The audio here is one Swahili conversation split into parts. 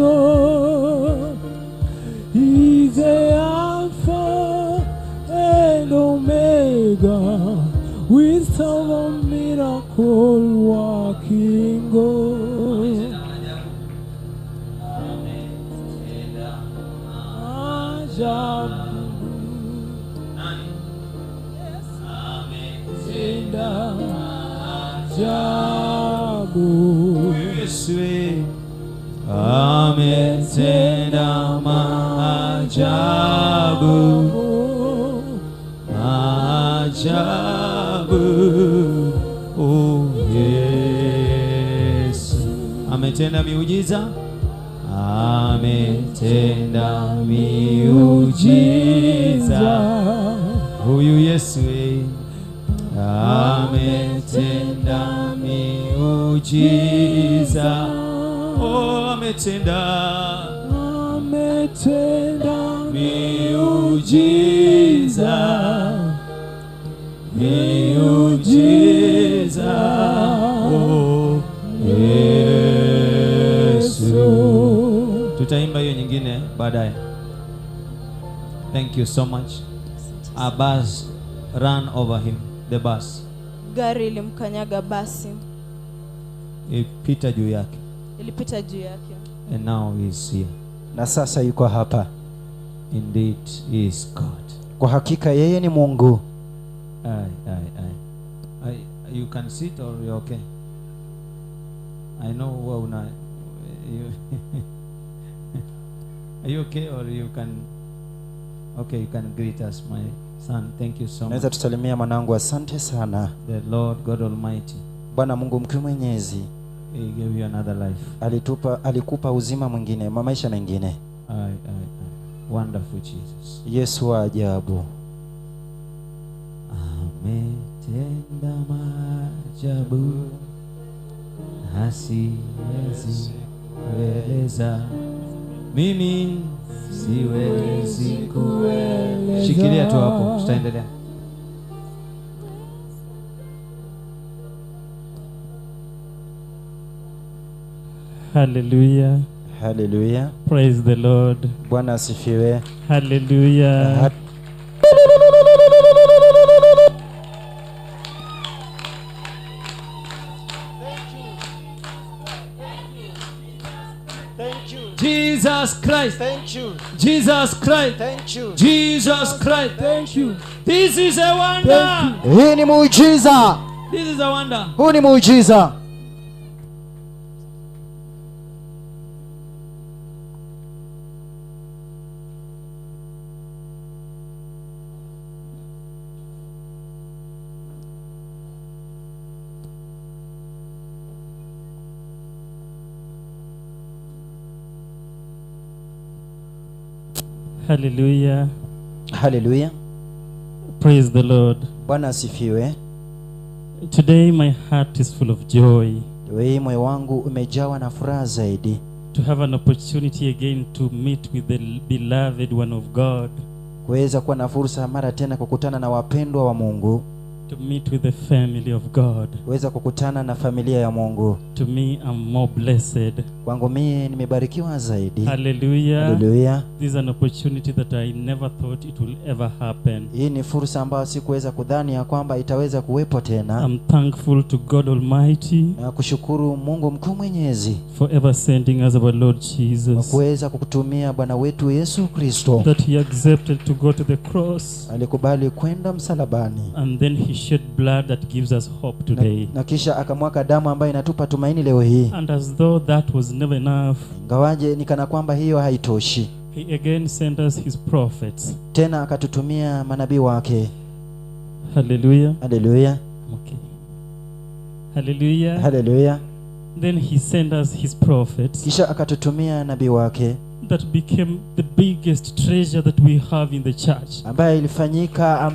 God. He's the Alpha and Omega, we serve a miracle working God. Ajabu, ametenda ajabu. Yesu ametenda maajabu, maajabu. Oh, Yesu ametenda miujiza, ametenda miujiza. Huyu Yesu ametenda miujiza. Oh, ametenda, ametenda miujiza, miujiza. Oh, Yesu. Tutaimba hiyo nyingine baadaye. Thank you so much. A bus ran over him. The bus. Gari ilimkanyaga basi. Ilipita juu yake. Ilipita juu yake. And now he is here. Na sasa yuko hapa. Indeed he is God. Kwa hakika yeye ni Mungu. Ai. You can sit or you're okay. I know huwa una you, are you okay or you can? Okay, you can greet us, my son. Thank you so much. Naweza tusalimia mwanangu, asante sana. The Lord God Almighty. Bwana Mungu mkuu mwenyezi. He gave you another life. Alikupa uzima mwingine, maisha mengine. Ai. Wonderful Jesus. Yesu wa ajabu. Ametenda maajabu, hasiwezi kueleza. Mimi siwezi kueleza. Shikilia tu hapo, tutaendelea. Hallelujah. Hallelujah. Praise the Lord. Bwana asifiwe. Hallelujah. Jesus Christ. Thank you. Jesus Christ. Thank you. Jesus Christ. Thank you. This is a wonder. Hii ni muujiza. This is a wonder. Huu ni muujiza. Hallelujah. Hallelujah. Praise the Lord. Bwana asifiwe. Today my heart is full of joy. Leo moyo wangu umejawa na furaha zaidi. To have an opportunity again to meet with the beloved one of God. Kuweza kuwa na fursa mara tena kukutana na wapendwa wa Mungu. To meet with the family of God. Kuweza kukutana na familia ya Mungu. To me I'm more blessed. Kwangu mimi nimebarikiwa zaidi. Hallelujah. Hallelujah. This is an opportunity that I never thought it will ever happen. Hii ni fursa ambayo sikuweza kudhani ya kwamba itaweza kuwepo tena. I'm thankful to God Almighty. Na kushukuru Mungu mkuu mwenyezi. For ever sending us our Lord Jesus. Kwa kuweza kukutumia Bwana wetu Yesu Kristo. That he accepted to go to the cross. Alikubali kwenda msalabani. And then he shed blood that gives us hope today. Na kisha akamwaga damu ambayo inatupa tumaini leo hii. And as though that was never enough. Ingawaje ni kana kwamba hiyo haitoshi. He again sent us his prophets. Tena akatutumia manabii wake. Hallelujah. Hallelujah. Okay. Hallelujah. Hallelujah. Then he sent us his prophets. Kisha akatutumia nabii wake. That became the biggest treasure that we have in the church. Ambaye ilifanyika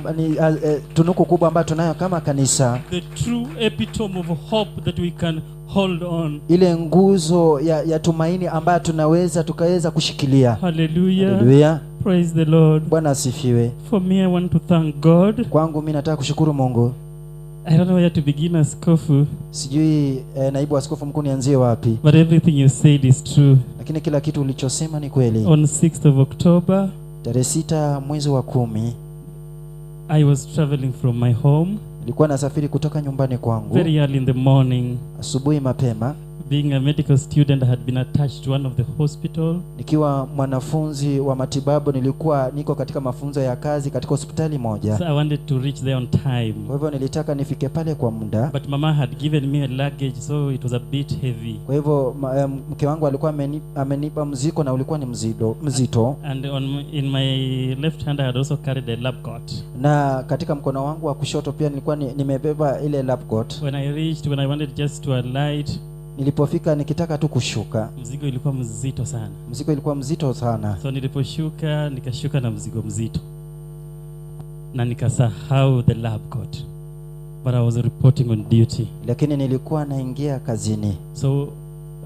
tunuku kubwa ambayo tunayo kama kanisa. The true epitome of hope that we can hold on. Ile nguzo ya tumaini ambayo tunaweza tukaweza kushikilia. Hallelujah. Hallelujah. Praise the Lord. Bwana asifiwe. For me I want to thank God. Kwangu mimi nataka kushukuru Mungu. I don't know where to begin, Askofu, Sijui naibu askofu mkuu nianzie wapi, but everything you said is true. Lakini kila kitu ulichosema ni kweli. On 6th of October, Tarehe 6 mwezi wa 10, I was traveling from my home nilikuwa nasafiri kutoka nyumbani kwangu very early in the morning. Asubuhi mapema. Being a medical student, I had been attached to one of the hospital. Nikiwa mwanafunzi wa matibabu nilikuwa niko katika mafunzo ya kazi katika hospitali moja. So I wanted to reach there on time. Kwa hivyo nilitaka nifike pale kwa muda. But mama had given me a luggage, so it was a bit heavy. Kwa hivyo mke wangu alikuwa amenipa mzigo na ulikuwa ni mzito. And in my left hand I had also carried a lab coat. Na katika mkono wangu wa kushoto pia nilikuwa nimebeba ile lab coat. When I reached, when I wanted just to alight, nilipofika nikitaka tu kushuka, mzigo ilikuwa mzito sana. Mzigo ilikuwa mzito sana. So niliposhuka nikashuka na mzigo mzito. Na nikasahau the lab coat. But I was reporting on duty. Lakini nilikuwa naingia kazini. So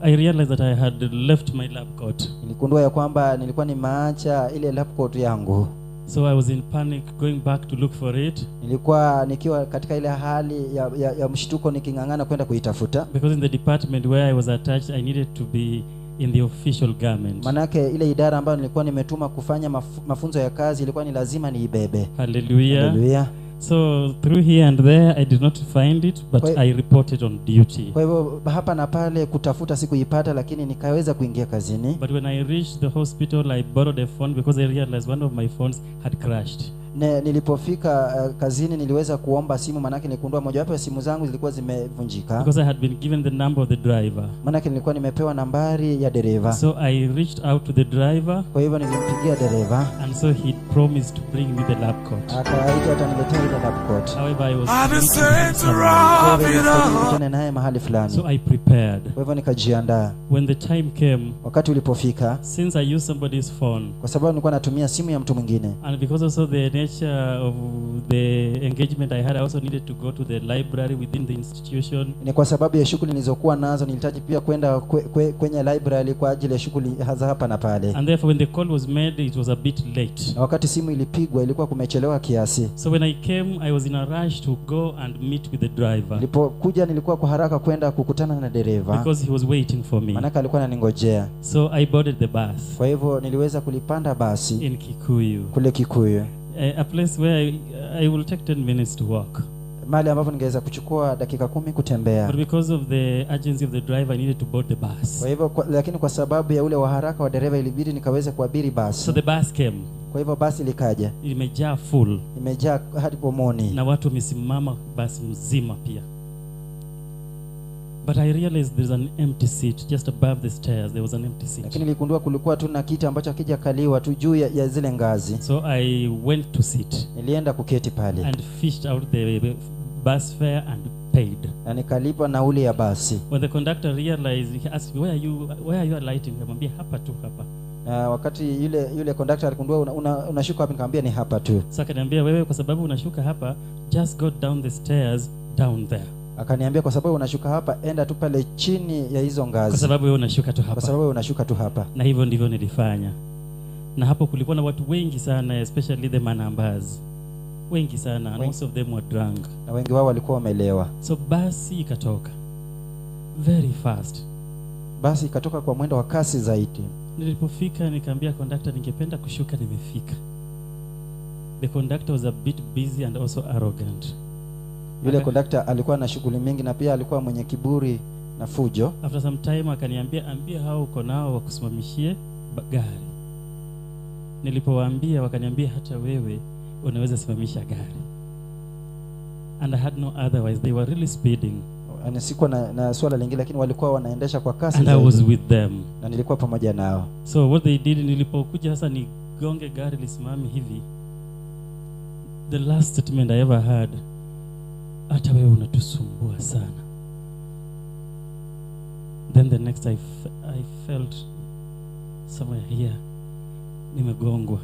I realized that I had left my lab coat. Niligundua ya kwamba nilikuwa nimeacha ile lab coat yangu. So I was in panic going back to look for it. Nilikuwa nikiwa katika ile hali ya mshtuko nikingangana kwenda kuitafuta. Because in the department where I was attached, I needed to be in the official garment. Manake ile idara ambayo nilikuwa nimetuma kufanya mafunzo ya kazi ilikuwa ni lazima niibebe. Hallelujah. Hallelujah. So through here and there I did not find it, but I reported on duty. Kwa hivyo hapa na pale kutafuta sikuipata, lakini nikaweza kuingia kazini. But when I reached the hospital I borrowed a phone because I realized one of my phones had crashed. Nilipofika kazini niliweza kuomba simu, manake niligundua mojawapo ya simu zangu zilikuwa zimevunjika. Because I had been given the number of the driver. Manake nilikuwa nimepewa nambari ya dereva. So I reached out to the driver. Kwa hivyo nilimpigia dereva. And so he promised to bring me the lab coat. Akaahidi ataniletea ile lab coat. However, I was nikutane naye mahali fulani. So I prepared. Kwa hivyo nikajiandaa. When the time came, wakati ulipofika, since I used somebody's phone, kwa sababu nilikuwa natumia simu ya mtu mwingine. And because also the nature of the engagement I had, I also needed to go to the library within the institution. Ni kwa sababu ya shughuli nilizokuwa nazo nilihitaji pia kwenda kwenye library kwa ajili ya shughuli za hapa na pale. And therefore when the call was made it was a bit late. Na wakati simu ilipigwa ilikuwa kumechelewa kiasi. So when I came I was in a rush to go and meet with the driver. Nilipokuja nilikuwa kwa haraka kwenda kukutana na dereva. Because he was waiting for me. Maana alikuwa ananingojea. So I boarded the bus. Kwa hivyo niliweza kulipanda basi in Kikuyu. Kule Kikuyu. A place where I will take 10 minutes to walk. Mahali ambapo ningeweza kuchukua dakika 10 kutembea. But because of the urgency of the driver I needed to board the bus. Kwa hivyo lakini kwa sababu ya ule wa haraka wa dereva ilibidi nikaweze kuabiri basi. So the bus came. Kwa hivyo basi likaja. Imejaa full. Imejaa hadi pomoni. Na watu wamesimama basi mzima pia. But I realized there's an empty seat just above the stairs. There was an empty seat. Lakini niligundua kulikuwa tu na kiti ambacho hakijakaliwa tu juu ya zile ngazi. So I went to sit. Nilienda kuketi pale. And fished out the bus fare and paid. Na nikalipa nauli ya basi. When the conductor realized, he asked me, where are you alighting? Nikamwambia hapa tu hapa. Na wakati yule conductor aligundua unashuka wapi, nikamwambia ni hapa tu. So akaniambia wewe kwa sababu unashuka hapa, just go down the stairs down there. Akaniambia kwa sababu unashuka hapa enda tu pale chini ya hizo ngazi. Kwa sababu wewe unashuka tu hapa. Kwa sababu wewe unashuka tu hapa. Na hivyo ndivyo nilifanya. Na hapo kulikuwa na watu wengi sana, especially the manambas. Wengi sana, and most of them were drunk. Na wengi wao walikuwa wamelewa. So basi ikatoka very fast. Basi ikatoka kwa mwendo wa kasi zaidi. Nilipofika nikamwambia conductor ningependa kushuka, nimefika. The conductor was a bit busy and also arrogant. Yule conductor alikuwa na shughuli mingi na pia alikuwa mwenye kiburi na fujo. After some time akaniambia ambia hao uko nao wakusimamishie gari. Nilipowaambia wakaniambia hata wewe unaweza simamisha gari. And I had no otherwise, they were really speeding. Na sikuwa na swala lingine, lakini walikuwa wanaendesha kwa kasi. And I was with them. Na nilikuwa pamoja nao. So what they did, nilipokuja sasa nigonge gari lisimame hivi. The last statement I ever heard, hata wewe unatusumbua sana. Then the next I felt somewhere here nimegongwa.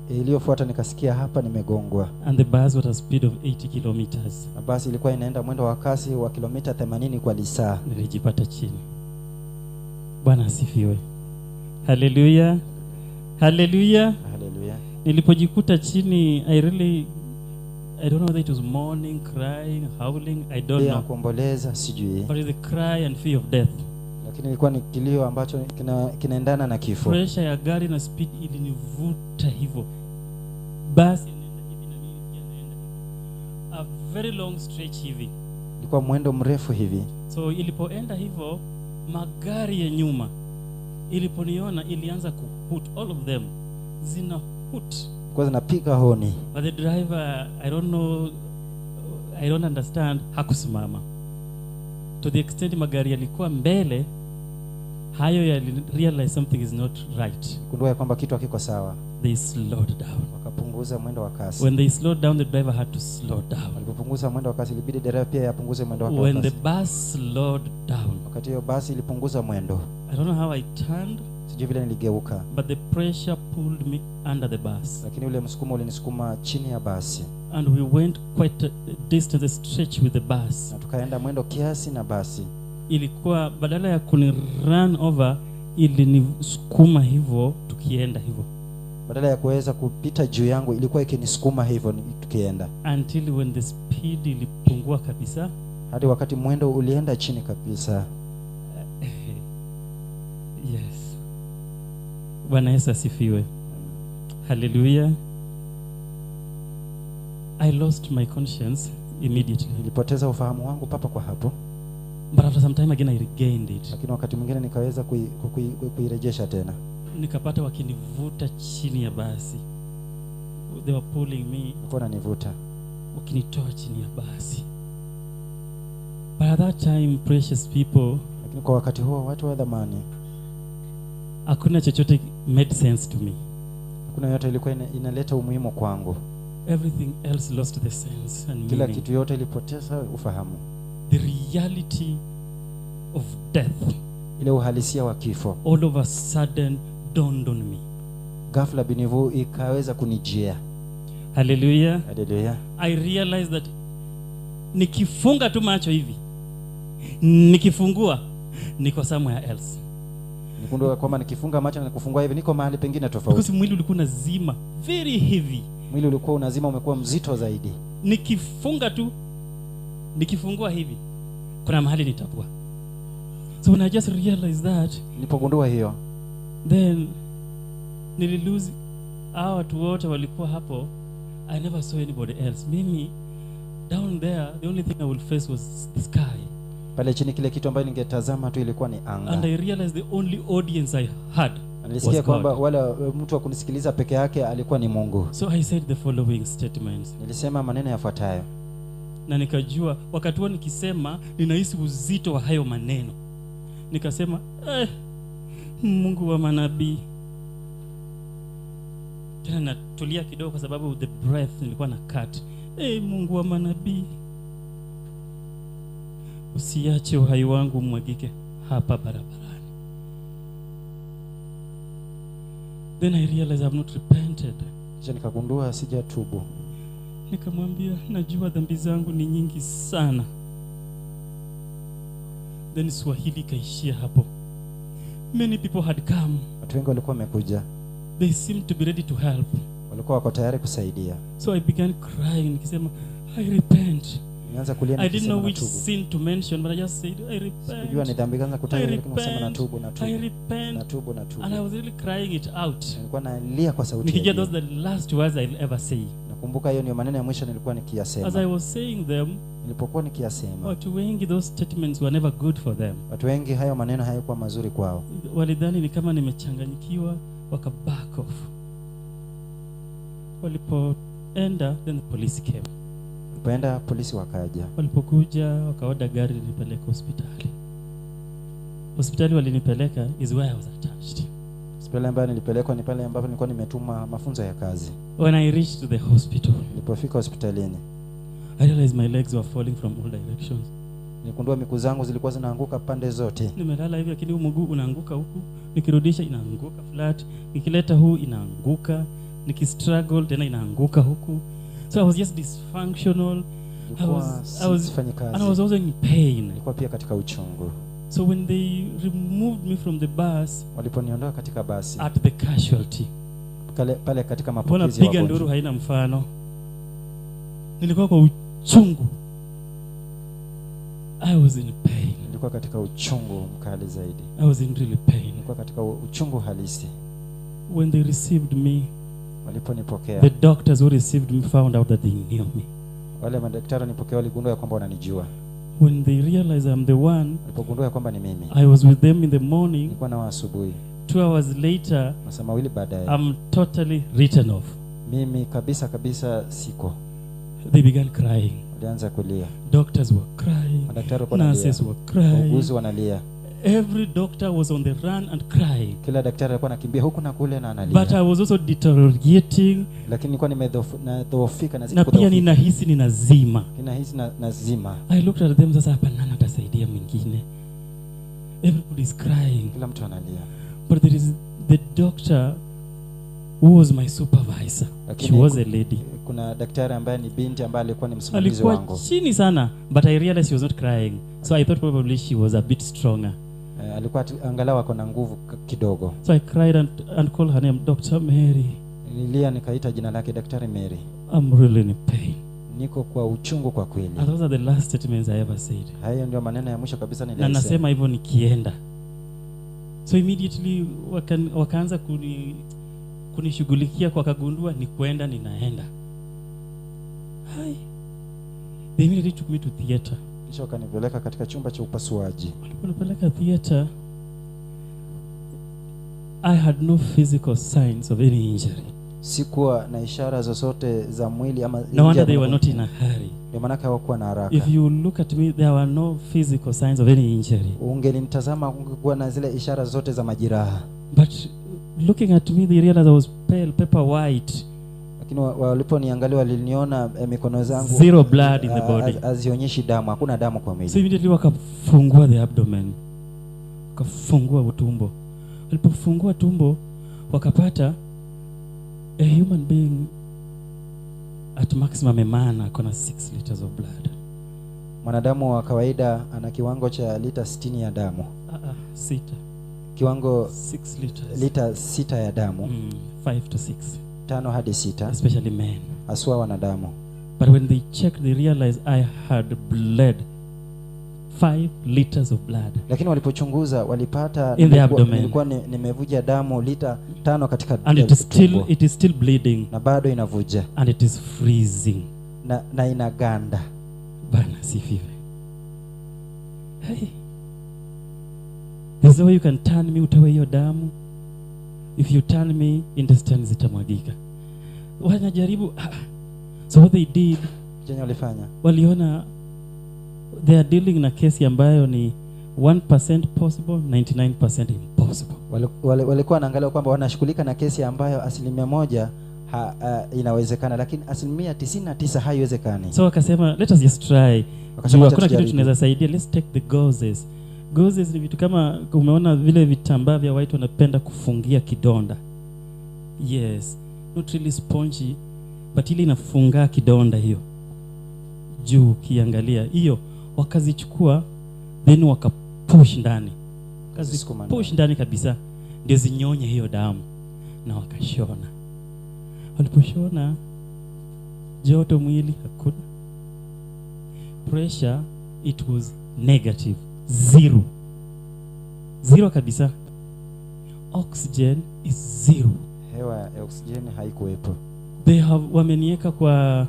Iliyofuata nikasikia hapa nimegongwa. And the bus was at a speed of 80 kilometers. Na basi ilikuwa inaenda mwendo wa kasi wa kilomita 80 kwa lisaa. Nilijipata chini. Bwana asifiwe. Hallelujah. Hallelujah. Hallelujah. Nilipojikuta chini, I really I don't know whether it was mourning, crying, howling, I don't Pia know. kuomboleza sijui, But it's the cry and fear of death. lakini ilikuwa ni kilio ambacho kinaendana na kifo. Pressure ya gari na speed ilinivuta hivyo. Basi inaenda hivi na mimi pia naenda hivi. A very long stretch hivi. Ilikuwa mwendo mrefu hivi. So ilipoenda hivyo, magari ya nyuma iliponiona ilianza kuhoot, all of them zina hoot. Ilikuwa zinapiga honi. But the driver, I don't know, I don't understand, hakusimama. To the extent magari yalikuwa mbele, hayo yali realize something is not right. Gundua ya kwamba kitu hakiko sawa, They slowed down. wakapunguza mwendo wa kasi. When they slowed down, the driver had to slow down. Walipopunguza mwendo wa kasi, ilibidi dereva pia yapunguze mwendo wake wa When the kasi. bus slowed down, Wakati hiyo basi ilipunguza mwendo, I don't know how I turned, sijui vile niligeuka, but the pressure pulled me under the bus. lakini ule msukumo ulinisukuma chini ya basi, And we went quite a distance, a stretch with the bus. na tukaenda mwendo kiasi na basi. Ilikuwa badala ya kuni run over, ilinisukuma hivyo tukienda hivyo. Badala ya kuweza kupita juu yangu, ilikuwa ikinisukuma hivyo tukienda, Until when the speed ilipungua kabisa. hadi wakati mwendo ulienda chini kabisa. Yes. Bwana Yesu asifiwe. Hallelujah. I lost my conscience immediately. Nilipoteza ufahamu wangu papa kwa hapo, But after some time again I regained it. lakini wakati mwingine nikaweza kuirejesha tena. Nikapata wakinivuta chini ya basi. They were pulling me, Walikuwa wananivuta, wakinitoa chini ya basi. But at that time, precious people, lakini kwa wakati huo, watu wa dhamani, hakuna chochote made sense to me. hakuna yote ilikuwa inaleta umuhimu kwangu. Everything else lost the sense and Kila meaning. kitu yote ilipoteza ufahamu, The reality of death ile uhalisia wa kifo. all of a sudden dawned on me. Ghafla binivu ikaweza kunijia. Hallelujah. Haleluya! I realized that nikifunga tu macho hivi, nikifungua niko somewhere else. Nigundua kwamba nikifunga macho na kufungua hivi niko mahali pengine tofauti. Because mwili ulikuwa unazima very heavy. Mwili ulikuwa unazima, umekuwa mzito zaidi. Nikifunga tu, nikifungua hivi, kuna mahali nitakuwa. So when I just realized that, Nilipogundua hiyo, then nililose hawa watu wote walikuwa hapo. I never saw anybody else. Mimi down there, the only thing I will face was the sky. pale chini, kile kitu ambayo ningetazama tu ilikuwa ni And anga. I realized the only audience I had Nilisikia was kwamba God. wala mtu wa kunisikiliza peke yake alikuwa ni Mungu. So I said the following statements. Nilisema maneno yafuatayo, Na nikajua wakati huo nikisema ninahisi uzito wa hayo maneno. Nikasema, Mungu wa manabii. Tena natulia kidogo kwa sababu the breath nilikuwa na cut. Mungu wa manabii, usiache uhai wangu umwagike hapa barabarani. Then I realized I've not repented. Kisha nikagundua sijatubu. Nikamwambia najua dhambi zangu ni nyingi sana. Then Swahili ikaishia hapo. Many people had come. Watu wengi walikuwa wamekuja, They seemed to be ready to help. walikuwa wako tayari kusaidia. So I began crying, nikisema I repent. Nilianza kulia I didn't nikisema know which natubu. sin to mention, but I just said I Sikujua ni repent. dhambi gani za I kutaja, lakini nikasema repent. natubu, I natubu, repent. natubu, natubu. And I was really crying it out. Nilikuwa nalia kwa sauti ya Nikijua juu. those are the last words I'll ever say. Nakumbuka hiyo ndio maneno ya mwisho nilikuwa As I nikiyasema. was saying them, Nilipokuwa nikiyasema, watu wengi those statements were never good for them. watu wengi hayo maneno hayakuwa mazuri kwao. Walidhani ni kama nimechanganyikiwa, waka back off. Walipoenda, then the police came. Walipoenda polisi wakaja, Walipokuja wakaoda gari linipeleka hospitali. Hospitali walinipeleka is where I was attached. Hospitali ambayo nilipelekwa ni pale ambapo nilikuwa nimetuma mafunzo ya kazi. When I reached the hospital, Nilipofika hospitalini, I realized my legs were falling from all directions. niligundua miguu zangu zilikuwa zinaanguka pande zote. Nimelala hivi lakini huu mguu unaanguka huku, nikirudisha inaanguka flat, nikileta huu inaanguka, nikistruggle tena inaanguka huku. So I was just dysfunctional. Nilikuwa sifanyi And I was kazi, also in pain. nilikuwa pia katika uchungu. So when they removed me from the bus Waliponiondoa katika basi at the casualty, pale katika mbona mapokezi ya piga nduru wagonjwa, haina mfano. Nilikuwa kwa uchungu. I was in pain. Nilikuwa katika uchungu mkali zaidi. I was in really pain. Nilikuwa katika uchungu halisi. When they received me, Waliponipokea, the doctors who received me found out that they knew me. wale madaktari wanipokea waligundua ya kwamba wananijua. When they realized I'm the one, Walipogundua ya kwamba ni mimi, I was with them in the morning. nilikuwa nao asubuhi. 2 hours later, Masaa mawili baadaye, I'm totally written off. mimi kabisa kabisa siko. They began crying. Walianza kulia. Doctors were crying. Madaktari walikuwa wanalia, Nurses were crying. wauguzi wanalia, Every doctor was on the run and crying. kila daktari alikuwa anakimbia huku na kule na But analia. I was also deteriorating, Lakini nilikuwa nadhoofika, nazidi na pia kudhoofika, ninahisi ninazima. ninahisi nazima. I looked at them, sasa hapa nani atasaidia mwingine? Everybody is crying. Kila mtu analia, But there is the doctor who was my supervisor. She Lakini was a lady. kuna daktari ambaye ni binti ambaye alikuwa ni msimamizi Alikuwa wangu. chini sana, but I realized she was not crying. So I thought probably she was a bit stronger. Alikuwa angalau ako na nguvu kidogo. So I cried and called her name, Dr. Mary. Nililia nikaita jina lake, Daktari Mary, I'm really in pain. niko kwa uchungu kwa kweli. And those are the last statements I ever said. Hayo ndio maneno ya mwisho kabisa Na niliyosema. nasema hivyo nikienda. So immediately wakaanza kunishughulikia, kwa kagundua ni kwenda ninaenda. Hai. They immediately took me to theater. Kisha wakanipeleka katika chumba cha upasuaji. Waliponipeleka theater, I had no physical signs of any injury. Sikuwa na ishara zozote za mwili ama No wonder injury. they were not in a hurry. Ndio maana hawakuwa na haraka. If you look at me, there were no physical signs of any injury. Ungelinitazama ungekuwa na zile ishara zote za majeraha. But looking at me, they realized I was pale, paper white. Lakini waliponiangalia waliniona mikono zangu Zero blood in the body. Hazionyeshi damu, hakuna damu kwa mwili. So immediately wakafungua the abdomen. Wakafungua utumbo. Walipofungua tumbo, wakapata a human being at maximum, a man ako na 6 liters of blood. Mwanadamu wa kawaida ana kiwango cha lita 60 ya damu. Sita. Kiwango 6 liters. Lita 6 ya damu. 5 to 6. 5 hadi 6. Especially men. Haswa wanadamu. But when they checked, they realized I had bled 5 liters of blood. Lakini walipochunguza walipata In the abdomen. nilikuwa nimevuja damu lita 5 katika And tumbo. it is still bleeding. Na bado inavuja. And it is freezing. Na inaganda. Bwana sifiwe. Hey. There's no way you can turn me utoe hiyo damu. If you turn me, intestines zitamwagika. Wanajaribu. So what they did, chenye walifanya, waliona they are dealing na kesi ambayo ni 1% possible, 99% impossible. Walikuwa wanaangalia kwamba wanashughulika na kesi ambayo 1% inawezekana, lakini 99% haiwezekani. So wakasema let us just try. Wakasema Hakuna kitu tujaribu. tunaweza saidia, let's take the gauzes. Gauzes ni vitu kama umeona vile vitambaa vya watu wanapenda kufungia kidonda. Yes, not really spongy, but ile inafunga kidonda hiyo. Juu kiangalia hiyo wakazichukua, then wakapush ndani. Wakazipush ndani kabisa ndio zinyonye hiyo damu, na wakashona. Waliposhona, joto mwili hakuna. Pressure it was negative, 0. 0 kabisa. Oxygen is 0. Hewa ya oxygen haikuwepo. They have wameniweka kwa,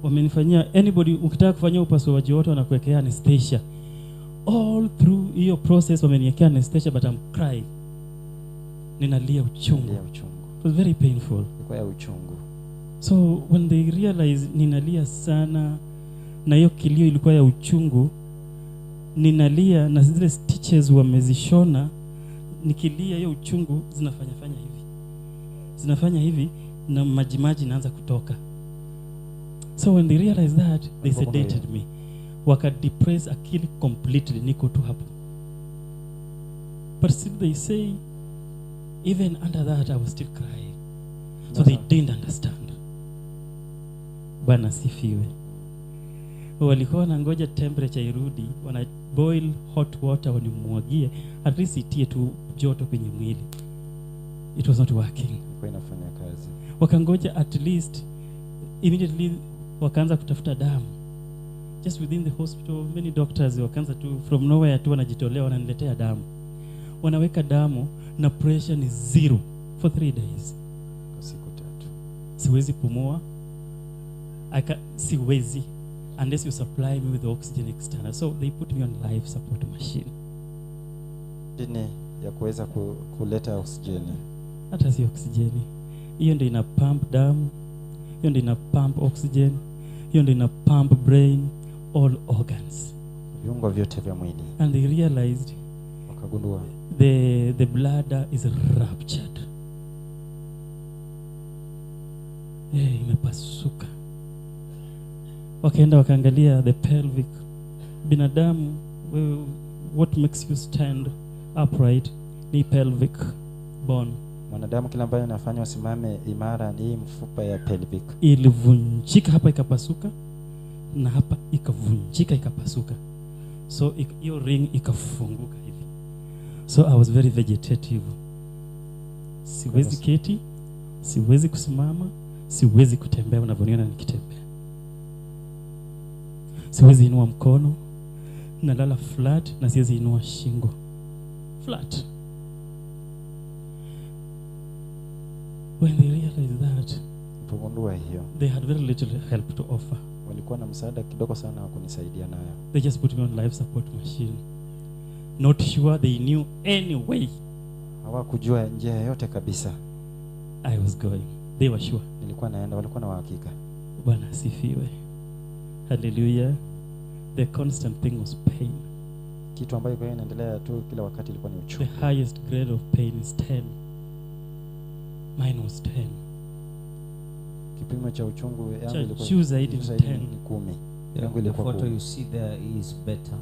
wamenifanyia, anybody ukitaka kufanyia upasuaji wote wanakuwekea anesthesia. All through hiyo process wameniwekea anesthesia, but I'm crying. Ninalia uchungu. Ninalia uchungu. It was very painful. Ilikuwa ya uchungu. So when they realized ninalia sana na hiyo kilio ilikuwa ya uchungu, ninalia na zile stitches wamezishona, nikilia hiyo uchungu zinafanya fanya hivi. Zinafanya hivi na majimaji inaanza kutoka. So when they realized that, they sedated me. Waka depress akili completely, niko tu hapo. But still they say, even under that I was still crying. So they didn't understand. Bwana sifiwe. Walikuwa wanangoja temperature irudi, wana boil hot water wanimwagie, at least itie tu joto kwenye mwili. It was not working. Ilikuwa inafanya kazi. Wakangoja at least immediately Wakaanza kutafuta damu. Just within the hospital, many doctors wakaanza tu from nowhere tu wanajitolea, wananiletea damu. Wanaweka damu na pressure ni 0 for 3 days. Kwa siku 3. Siwezi pumua. Siwezi unless you supply me with the oxygen external. So they put me on life support machine. Mashine ya kuweza kuleta oksijeni. Hata si oksijeni. Hiyo ndio ina pump damu. Hiyo ndio ina pump oxygen. Hiyo ndio ina pump brain, all organs. Viungo vyote vya mwili. And they realized, wakagundua the bladder is ruptured. Imepasuka. Wakaenda wakaangalia the pelvic. Binadamu, what makes you stand upright ni pelvic bone. Mwanadamu kila ambaye anafanya usimame imara ni mfupa ya pelvic. Ilivunjika hapa ikapasuka, na hapa ikavunjika ikapasuka. So hiyo ring ikafunguka hivi. So I was very vegetative. Siwezi keti, siwezi kusimama, siwezi kutembea unavyoniona nikitembea. Siwezi inua mkono, nalala flat na siwezi inua shingo. Flat. When they realized that, they had very little help to offer. Walikuwa na msaada kidogo sana wa kunisaidia nayo. They just put me on life support machine. Not sure they knew any way. Hawakujua njia yoyote kabisa. I was going. They were sure. Nilikuwa naenda, walikuwa na uhakika. Bwana asifiwe. Hallelujah. The constant thing was pain. Kitu ambayo kwa inaendelea tu kila wakati ilikuwa ni uchungu. The highest grade of pain is 10. Mine was 10. Kipimo cha uchungu yangu ilikuwa juu zaidi ni 10. 10. Yangu ilikuwa The photo you see there is better.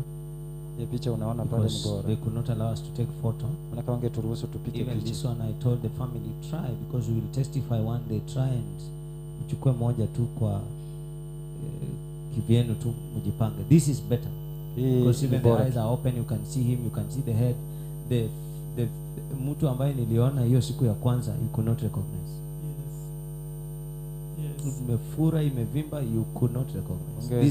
Ile picha unaona pale ni bora. They could not allow us to take photo. Maana wangeturuhusu tupige Even picha. This one I told the family try, because we will testify one day, try and uchukue moja tu kwa kivyenu tu mjipange. This is better. Because even the eyes are open, you can see him, you can see the head. The mtu ambaye niliona hiyo siku ya kwanza, you could not recognize. Yes. Imefura, imevimba, you could not recognize.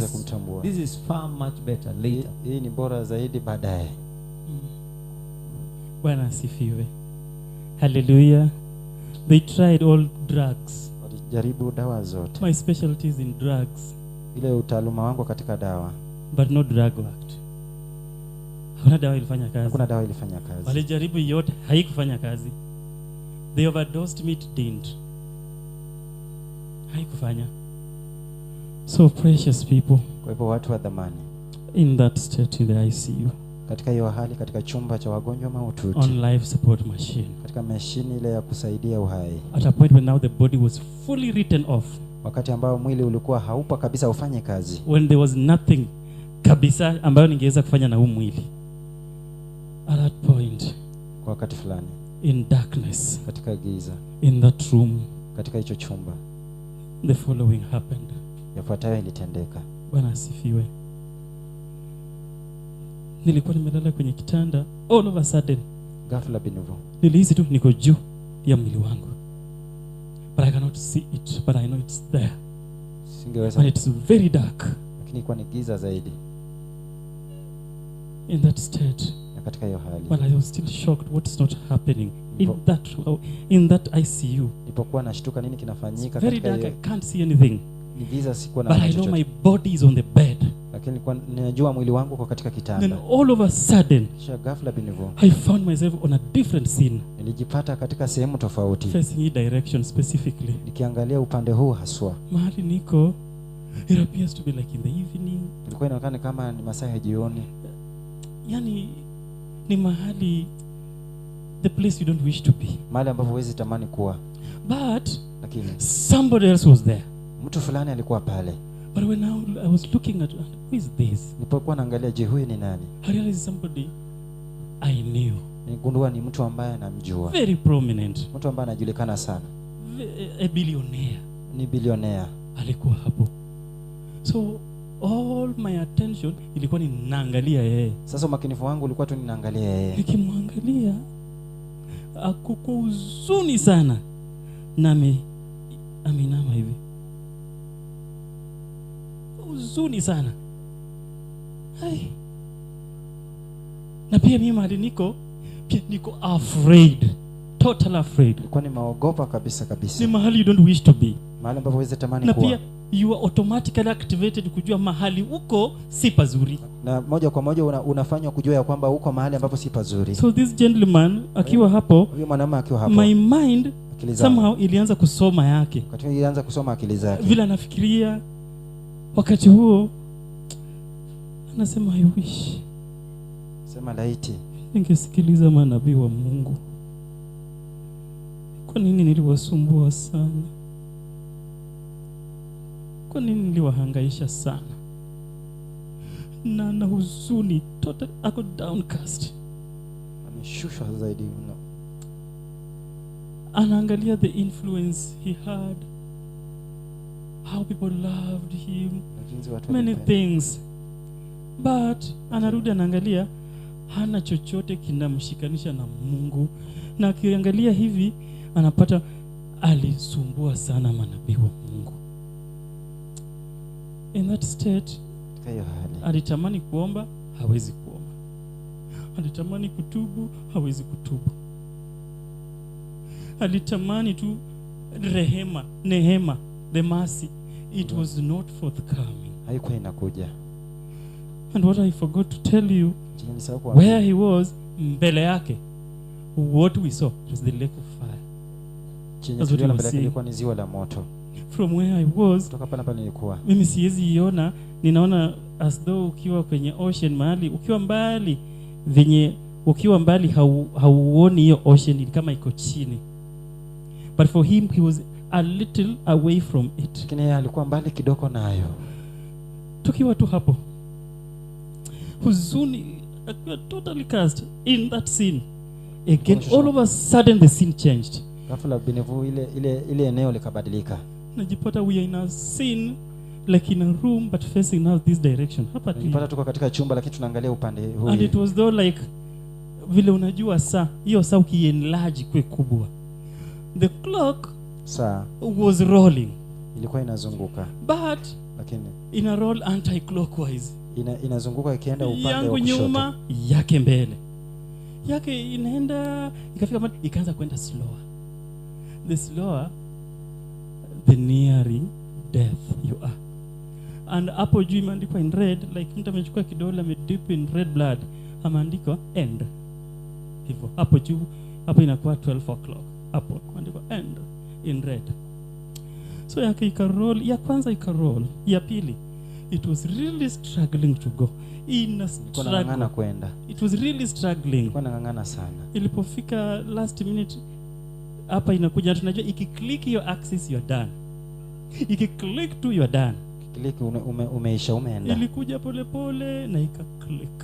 This is far much better later. Hii ni bora zaidi baadaye. Bwana asifiwe. Hallelujah. They tried all drugs. Walijaribu dawa zote. My specialty is in drugs. Ile utaaluma wangu katika dawa. But no drug worked. Hakuna dawa ilifanya kazi. Hakuna dawa ilifanya kazi. Walijaribu yote, haikufanya kazi. They overdosed me, it didn't. Haikufanya. So precious people. Kwa hivyo watu wa dhamani. In that state in the ICU. Katika hiyo hali, katika chumba cha wagonjwa mahututi. On life support machine. Katika mashine ile ya kusaidia uhai. At a point when now the body was fully written off. Wakati ambao mwili ulikuwa haupa kabisa ufanye kazi. When there was nothing kabisa ambayo ningeweza kufanya na huu mwili. At that point, kwa wakati fulani, in darkness, katika giza, in that room, katika hicho chumba, the following happened. Yafuatayo ilitendeka. Bwana asifiwe. Nilikuwa nimelala kwenye kitanda, all of a sudden, ghafla binuvu, nilihisi tu niko juu ya mwili wangu. But I cannot see it, but I know it's there. Singeweza. And it's very dark. Lakini ilikuwa ni giza zaidi. In that state, na katika hiyo hali, well, I was still shocked what's not happening in that ICU. Nilipokuwa nashtuka nini kinafanyika katika hiyo. Very dark, I can't see anything. Ni giza, sikuwa na But I know my body is on the bed. Lakini nilikuwa ninajua mwili wangu uko katika kitanda. Then all of a sudden, kisha ghafla binivu, I found myself on a different scene. Nilijipata katika sehemu tofauti. Facing hii direction specifically. Nikiangalia upande huu haswa. Mahali niko, it appears to be like in the evening. Ilikuwa inaonekana kama ni masaa ya jioni. Yani ni mahali, the place you don't wish to be. Mahali ambapo huwezi tamani kuwa. But lakini somebody else was there. Mtu fulani alikuwa pale. But when I was looking at, who is this? Nilipokuwa naangalia, je, huyu ni nani? I realized somebody I knew. Niligundua ni mtu ambaye namjua. Very prominent. Mtu ambaye anajulikana sana. A billionaire. Ni bilionea. Alikuwa hapo. So all my attention ilikuwa ni naangalia yeye. Sasa umakinifu wangu ulikuwa tu ninaangalia yeye. Nikimwangalia akoko huzuni sana. Nami aminama hivi. Huzuni sana. Hai. Na pia mimi mahali niko, pia niko afraid. Total afraid. Nilikuwa nimeogopa kabisa kabisa. Ni mahali you don't wish to be. Mahali ambapo huwezi tamani Na kuwa. pia you are automatically activated kujua mahali uko si pazuri. Na moja kwa moja unafanywa kujua ya kwamba uko mahali ambapo si pazuri. So this gentleman akiwa hapo, huyo mwanamume akiwa hapo, my mind akili zangu somehow ilianza kusoma yake. Wakati huo ilianza kusoma akili zake. Vile anafikiria wakati huo anasema I wish. Sema laiti ningesikiliza manabii wa Mungu. Kwa nini niliwasumbua sana? Kwa nini niliwahangaisha sana? Na huzuni, total ako downcast. Ameshushwa zaidi mno. Anaangalia the influence he had, how people loved him, many things. But anarudi anaangalia hana chochote kinamshikanisha na Mungu. Na akiangalia hivi anapata alisumbua sana manabii wa Mungu. In that state, alitamani kuomba, hawezi kuomba. Alitamani kutubu, hawezi kutubu. Alitamani tu rehema, nehema, the mercy. It was not forthcoming. Haikuwa inakuja. And what I forgot to tell you, where he was, mbele yake, what we saw was the lake of fire. Chenye tuliona mbele yake ilikuwa ni ziwa la moto. From where I was, kutoka pale pale nilikuwa, mimi siwezi iona, ninaona as though ukiwa kwenye ocean mahali, ukiwa mbali, venye ukiwa mbali hauoni hiyo ocean kama iko chini. But for him he was a little away from it. Lakini yeye alikuwa mbali kidogo nayo. Tukiwa tu hapo, huzuni, akiwa totally cast in that scene. Again, all of a sudden the scene changed. Ghafla binivu ile eneo likabadilika. Najipata we are in a scene like in a room but facing now this direction. Hapa najipata tuko katika chumba lakini tunaangalia upande huu. And it was though like vile unajua saa, hiyo saa ukienlarge kwa kubwa. The clock saa was rolling. Ilikuwa inazunguka. But lakini ina roll anti-clockwise. Inazunguka ikienda upande wa yangu kushoto. Nyuma yake mbele. Yake inaenda ikafika mahali ikaanza kwenda slower. The slower the nearing death you are. And hapo juu imeandikwa in red, like mtu amechukua kidole amedip in red blood, ameandikwa end. Hivyo hapo juu hapo inakuwa 12 o'clock. Hapo imeandikwa end in red. So yake ikaroll, ya kwanza ikaroll, ya pili it was really struggling to go. Ina struggle kwenda. It was really struggling. Ilikuwa inang'ang'ana sana. Ilipofika last minute hapa inakuja, tunajua ikiclick hiyo axis you are done. Ikiclick tu you are done. Click umeisha, umeenda. Ilikuja pole pole na ikaclick.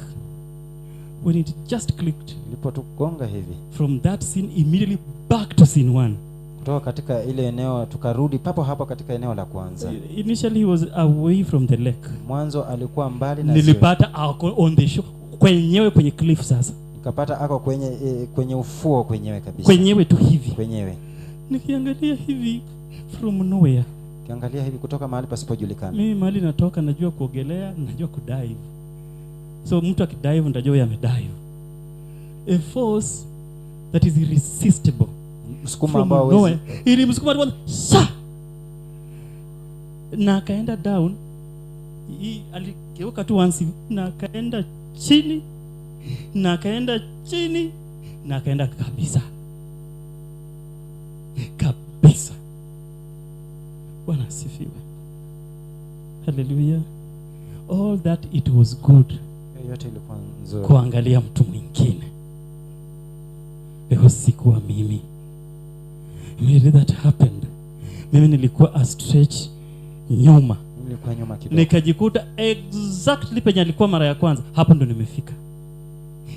When it just clicked, ilipotugonga hivi, from that scene immediately back to scene 1. Kutoka katika ile eneo tukarudi papo hapo katika eneo la kwanza. Initially he was away from the lake. Mwanzo alikuwa mbali na ziwa. Nilipata ako on the shore, kwenyewe kwenye cliff sasa. Nikapata ako kwenye ufuo kwenyewe kabisa. Kwenyewe tu hivi. Kwenyewe. Nikiangalia hivi from nowhere. Nikiangalia hivi kutoka mahali pasipojulikana. Mimi mahali natoka najua kuogelea, najua kudive. So mtu akidive nitajua yeye amedive. A force that is irresistible. Msukuma ambao huwezi. Ili msukuma tu sha. Na akaenda down. Aligeuka tu once na akaenda chini. Na akaenda chini na akaenda kabisa. Kabisa. Bwana asifiwe. Hallelujah. All that it was good. Yote ilikuwa nzuri. Kuangalia mtu mwingine. Because sikuwa mimi. Immediately that happened, mimi nilikuwa a stretch nyuma. Nilikuwa nyuma kidogo. Nikajikuta exactly penye alikuwa mara ya kwanza. Hapo ndo nimefika.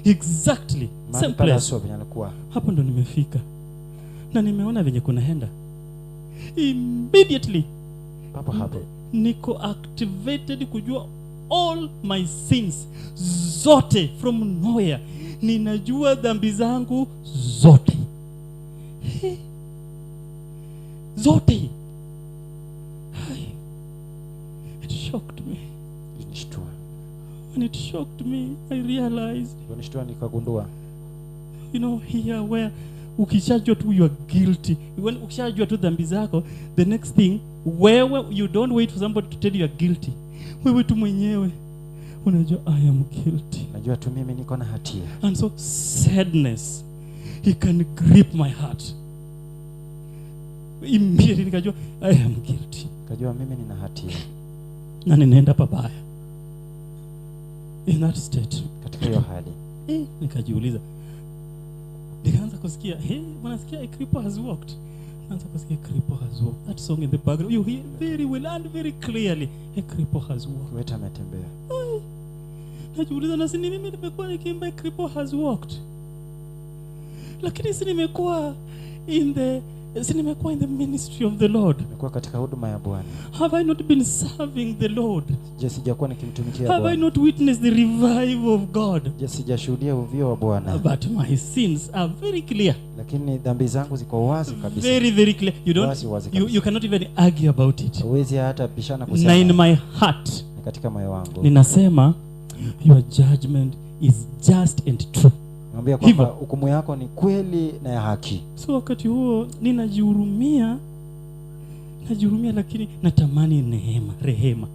Exactly. Same place. Hapo ndo nimefika. Na nimeona venye kunaenda. Immediately papo hapo niko activated kujua all my sins zote from nowhere. Ninajua dhambi zangu zote. Zote. It shocked me. Ilinishtua. When it shocked me, I realized, Ilinishtua nikagundua, you know, here where ukishajua tu you are guilty. When ukishajua tu dhambi zako, the next thing, wewe you don't wait for somebody to tell you are guilty. Wewe tu mwenyewe unajua I am guilty. Najua tu mimi niko na hatia. And so sadness, he can grip my heart. Immediately nikajua I am guilty. Nikajua mimi nina hatia. Na ninaenda pabaya. In that state. Katika hiyo hali. Nikajiuliza. Nikaanza kusikia, hey, wanasikia a cripple has walked. Nikaanza kusikia a cripple has walked. That song in the background, you hear very well and very clearly, a cripple has walked. Kiwete ametembea. Najiuliza, na si ni mimi nimekuwa nikiimba a cripple has walked. Lakini si nimekuwa in the ministry of the Lord. Nimekuwa katika huduma ya Bwana. Have I not been serving the Lord? Je, sijakuwa nikimtumikia Have I Bwana? not witnessed the revival of God? Je, sijashuhudia uvio wa Bwana? But my sins are very clear. Lakini dhambi zangu ziko wazi kabisa. Very, very clear. You don't, Wazi, wazi kabisa. you cannot even argue about it. Huwezi hata bishana kusema. Na in my heart, katika moyo wangu, ninasema your judgment is just and true. Naambia kwamba hukumu yako ni kweli na ya haki. So wakati huo ninajihurumia, lakini natamani neema, rehema.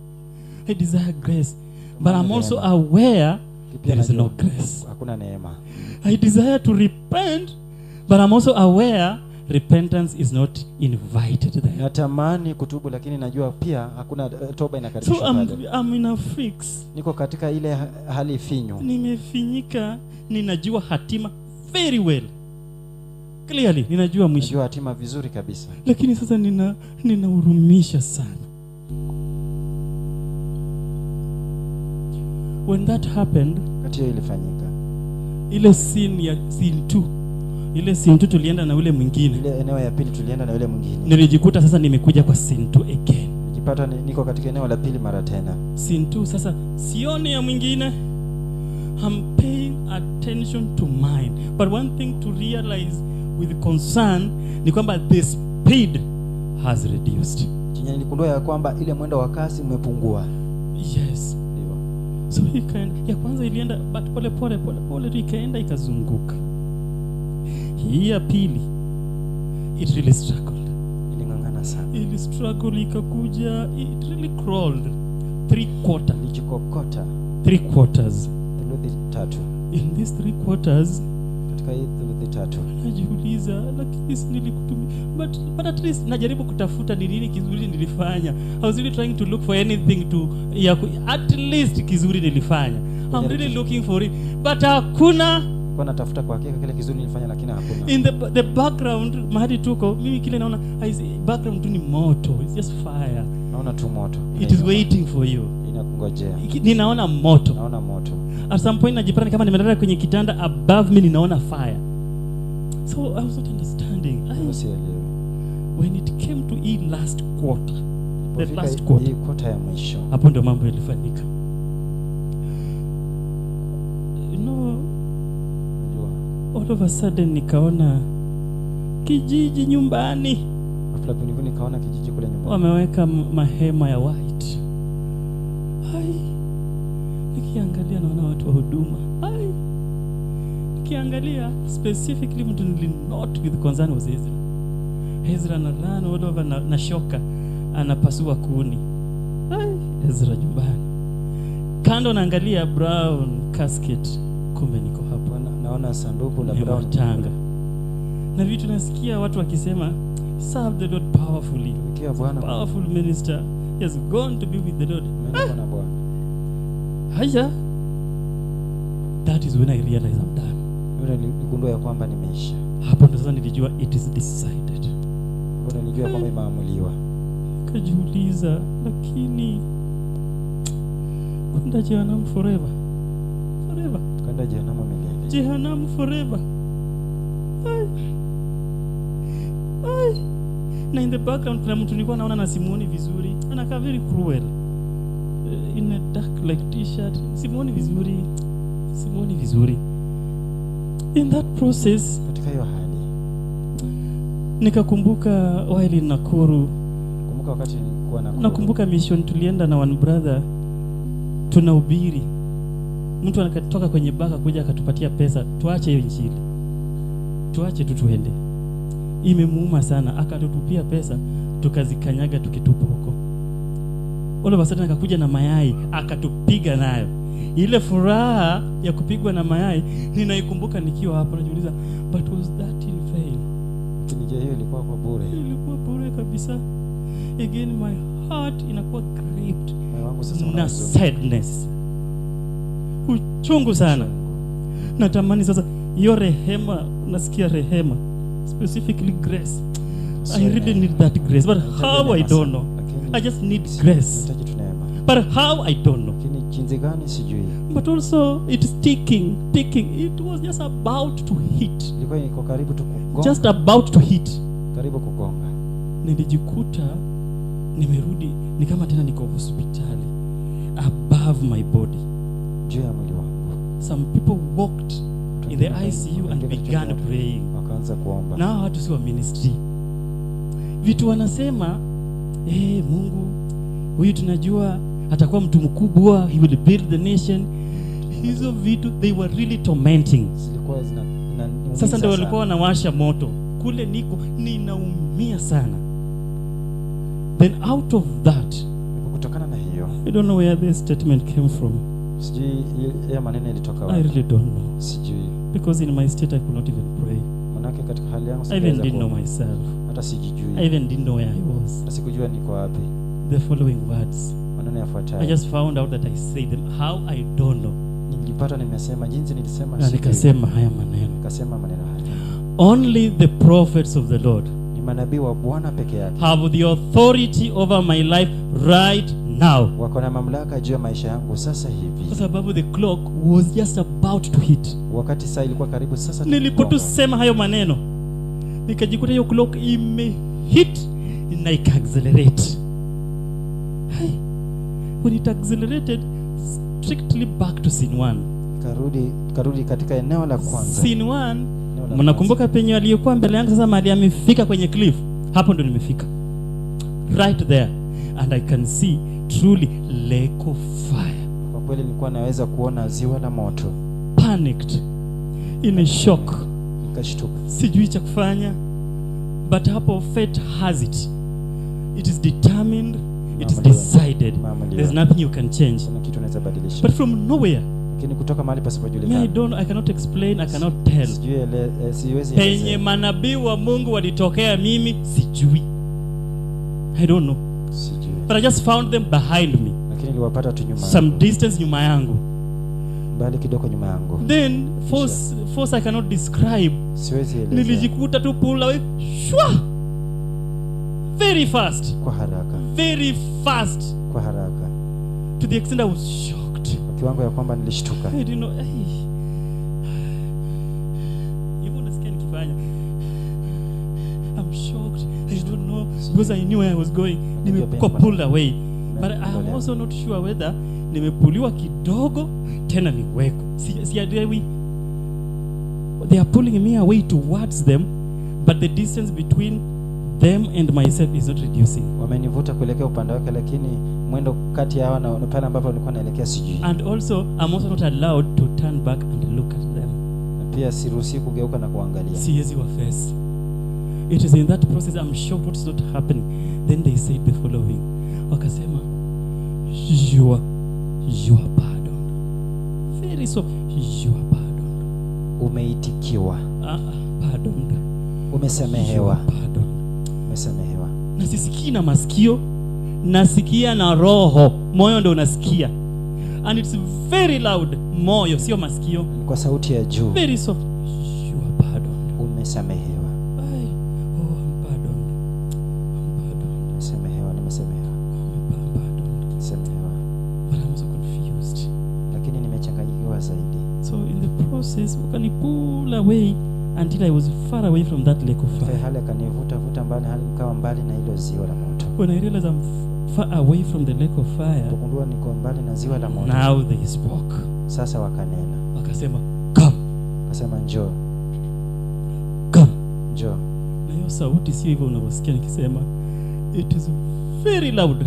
I desire grace, but I'm also aware there is no grace. Hakuna neema. I desire to repent, but I'm also aware repentance is not invited there. Natamani kutubu, lakini najua pia hakuna toba inakaribishwa So pale. I'm in a fix. Niko katika ile hali finyu. Nimefinyika, ninajua hatima very well. Clearly, ninajua mwisho. Najua hatima vizuri kabisa. Lakini sasa ninahurumisha sana. When that happened, wakati hiyo ilifanyika, ile scene ya scene 2, ile scene 2 tulienda na yule mwingine. Ile eneo ya pili tulienda na yule mwingine. Nilijikuta sasa nimekuja kwa scene 2 again. Nilijipata niko katika eneo la pili mara tena. Scene 2 sasa sioni ya mwingine. I'm paying attention to mine. But one thing to realize with concern ni kwamba the speed has reduced. Chenye niligundua ya kwamba ile mwendo wa kasi umepungua. Yes. Ndio. So ikaenda, ya kwanza ilienda but pole pole pole pole tu ikaenda ikazunguka. Hii ya pili it really struggled. Iling'ang'ana sana. Ili struggle ikakuja, it really crawled. 3/4. Ilijikokota. 3/4. Theluthi tatu. In these 3/4, katika hii theluthi tatu, najiuliza, lakini si nilikutumia, but at least najaribu kutafuta ni nini kizuri nilifanya. I was really trying to look for anything to at least kizuri nilifanya. I'm really looking for it, but hakuna. Nilikuwa natafuta kwa hakika kile kizuri nilifanya, lakini hakuna. In the background mahali tuko, mimi kile naona background tu ni moto, it's just fire. Naona tu moto. It is waiting for you. Inakungojea. Ninaona moto. Naona moto. At some point najipata kama nimelala kwenye kitanda, above me ninaona fire. So I was not understanding. When it came to hii last quarter, the last quarter, hii quarter ya mwisho, hapo ndio mambo yalifanyika. You know, all of a sudden nikaona kijiji nyumbani. Ghafla bin nikaona kijiji kule nyumbani. Wameweka mahema ya white. Hai. Nikiangalia naona watu wa huduma. Hai. Nikiangalia specifically mtu nili not with concern was Ezra. Ezra na run all over na shoka anapasua kuni. Hai, Ezra nyumbani. Kando naangalia brown casket, kumbe niko hapo. Naona sanduku la brown tanga. Na vitu nasikia watu wakisema serve the Lord powerfully. Tumikia Bwana. Powerful minister. He has gone to be with the Lord. Ameenda na Bwana. Haya. That is when I realized I'm done. Yule niligundua ya kwamba nimeisha. Hapo ndo sasa nilijua it is decided. Hapo nilijua kwamba imeamuliwa. Nikajiuliza, lakini kwenda jehanamu forever. Forever. Kwenda jehanamu milele. Jehanamu forever. Ay. Ay. Na in the background kuna mtu nilikuwa naona na simuoni vizuri. Anakaa very cruel. In a dark like t-shirt. Simuoni vizuri. Simuoni vizuri. In that process, katika hiyo hali, nikakumbuka while in Nakuru, Nakumbuka wakati nilikuwa na Nakumbuka mission tulienda na one brother, tunahubiri, mtu anakatoka kwenye baka kuja akatupatia pesa, tuache hiyo injili, tuache tu tuende. Imemuuma sana, akatutupia pesa, tukazikanyaga tukitupa huko. All of a sudden akakuja na mayai akatupiga nayo. Ile furaha ya kupigwa na mayai ninaikumbuka nikiwa hapo, najiuliza, but was that in vain? Lakini je, hiyo ilikuwa kwa bure? Ilikuwa bure kabisa. Again my heart inakuwa gripped Moyo wangu sasa na una sadness, uchungu sana. Natamani sasa hiyo rehema, nasikia rehema, specifically grace. I really need that grace, but how I don't know. I just need grace, Nahitaji tu neema. but how I don't know. Lakini jinsi gani sijui. But also it's ticking, ticking. It was just about to hit, Ilikuwa iko karibu tu kugonga. just about to hit. Karibu kugonga. Nilijikuta nimerudi, ni kama tena niko hospitali, above my body. Juu ya mwili wangu. Some people walked in the ICU and began praying. Wakaanza kuomba. Na hawa watu si wa ministry. Vitu wanasema, Mungu huyu tunajua atakuwa mtu mkubwa, he will build the nation. Hizo vitu they were really tormenting. Zilikuwa zinaniumiza. Sasa ndio walikuwa wanawasha moto kule, niko ninaumia sana. Then out of that, Kutokana na hiyo, I don't know where this statement came from. sijui ya maneno ilitoka I wapi. really don't know, Sijui. because in my state I could not even pray. Manake katika hali yangu I even singeweza didn't know kuomba. myself. Hata sijijui. I even didn't know where I was. Hata sikujua niko wapi. The following words, Maneno yafuatayo. I just found out that I said them. How I don't know. Nilijipata nimesema jinsi nilisema Na sijui. nikasema haya maneno. Nikasema maneno haya. Only the prophets of the Lord Ni manabii wa Bwana peke yake have the authority over my life right now. wako na mamlaka juu ya maisha yangu sasa Kwa hivi. sababu the clock was just about to hit. Wakati saa ilikuwa karibu sasa Nilipotusema hayo maneno, nikajikuta hiyo clock imehit na ikaaccelerate. Hai. When it accelerated strictly back to scene 1. Karudi katika eneo la kwanza. Scene 1, Eneo la mnakumbuka penye aliyekuwa mbele yangu sasa mahali amefika kwenye cliff. Hapo ndo nimefika. Right there. And I can see truly lake of fire. Kwa kweli nilikuwa naweza kuona ziwa la moto. Panicked. In a shock. Nikashtuka. Sijui cha kufanya. But hapo fate has it. It is determined, it is decided. There's nothing you can change. Kuna kitu unaweza badilisha. But from nowhere, Lakini kutoka mahali me, I pasipojulikana. don't, I cannot explain, I cannot tell. Sijui siwezi Penye elezea. manabii wa Mungu walitokea mimi sijui. I don't know. Sijui. But I just found them behind me. Lakini niliwapata tu nyuma. Some distance nyuma yangu. Mbali kidogo nyuma yangu. Then force I cannot describe. Siwezi elezea. Nilijikuta tu pull away. Shwa! Very fast. Kwa haraka. Very fast. Kwa haraka. To the extent I was shocked. Kwa kiwango ya kwamba nilishtuka. I didn't know. Hey. Hivyo unasikia nikifanya. I'm shocked. I don't know because I knew where I was going. Nimekuwa pulled away. But I am also not sure whether nimepuliwa kidogo tena niweko. Sielewi. They are pulling me away towards them, but the distance between them and myself is not reducing. Wamenivuta kuelekea upande wake, lakini mwendo kati ya hawa na pale ambapo nilikuwa naelekea sijui. And also I'm also not allowed to turn back and look at them. Na pia siruhusi kugeuka na kuangalia. Siwezi wa face. It is in that process I'm shocked what's not happening. Then they said the following. Wakasema, you are pardoned. Very soft. You are pardoned. Umeitikiwa. Pardoned. Umesamehewa. You are pardoned. Umesamehewa. Na sisikii na masikio, nasikia na roho. Moyo ndio unasikia. And it's very loud. Moyo sio masikio. Kwa sauti ya juu. Very soft. You are pardoned. Umesamehewa. Oh, I'm pardoned. I'm pardoned. Nimesamehewa, nimesamehewa. I'm pardoned. Nimesamehewa. But I'm also confused. Lakini nimechanganyikiwa zaidi. So in the process, wakani pull away until I was far away from that lake of fire. Hali akanivuta vuta mbali, hali nikawa mbali na hilo ziwa la moto. When I realized I'm far away from the lake of fire, Nilipogundua niko mbali na ziwa la moto. Now they spoke. Sasa wakanena. Wakasema, come. Wakasema njoo. Come. Njoo. Na hiyo sauti sio hivyo unavyosikia nikisema. It is Very loud.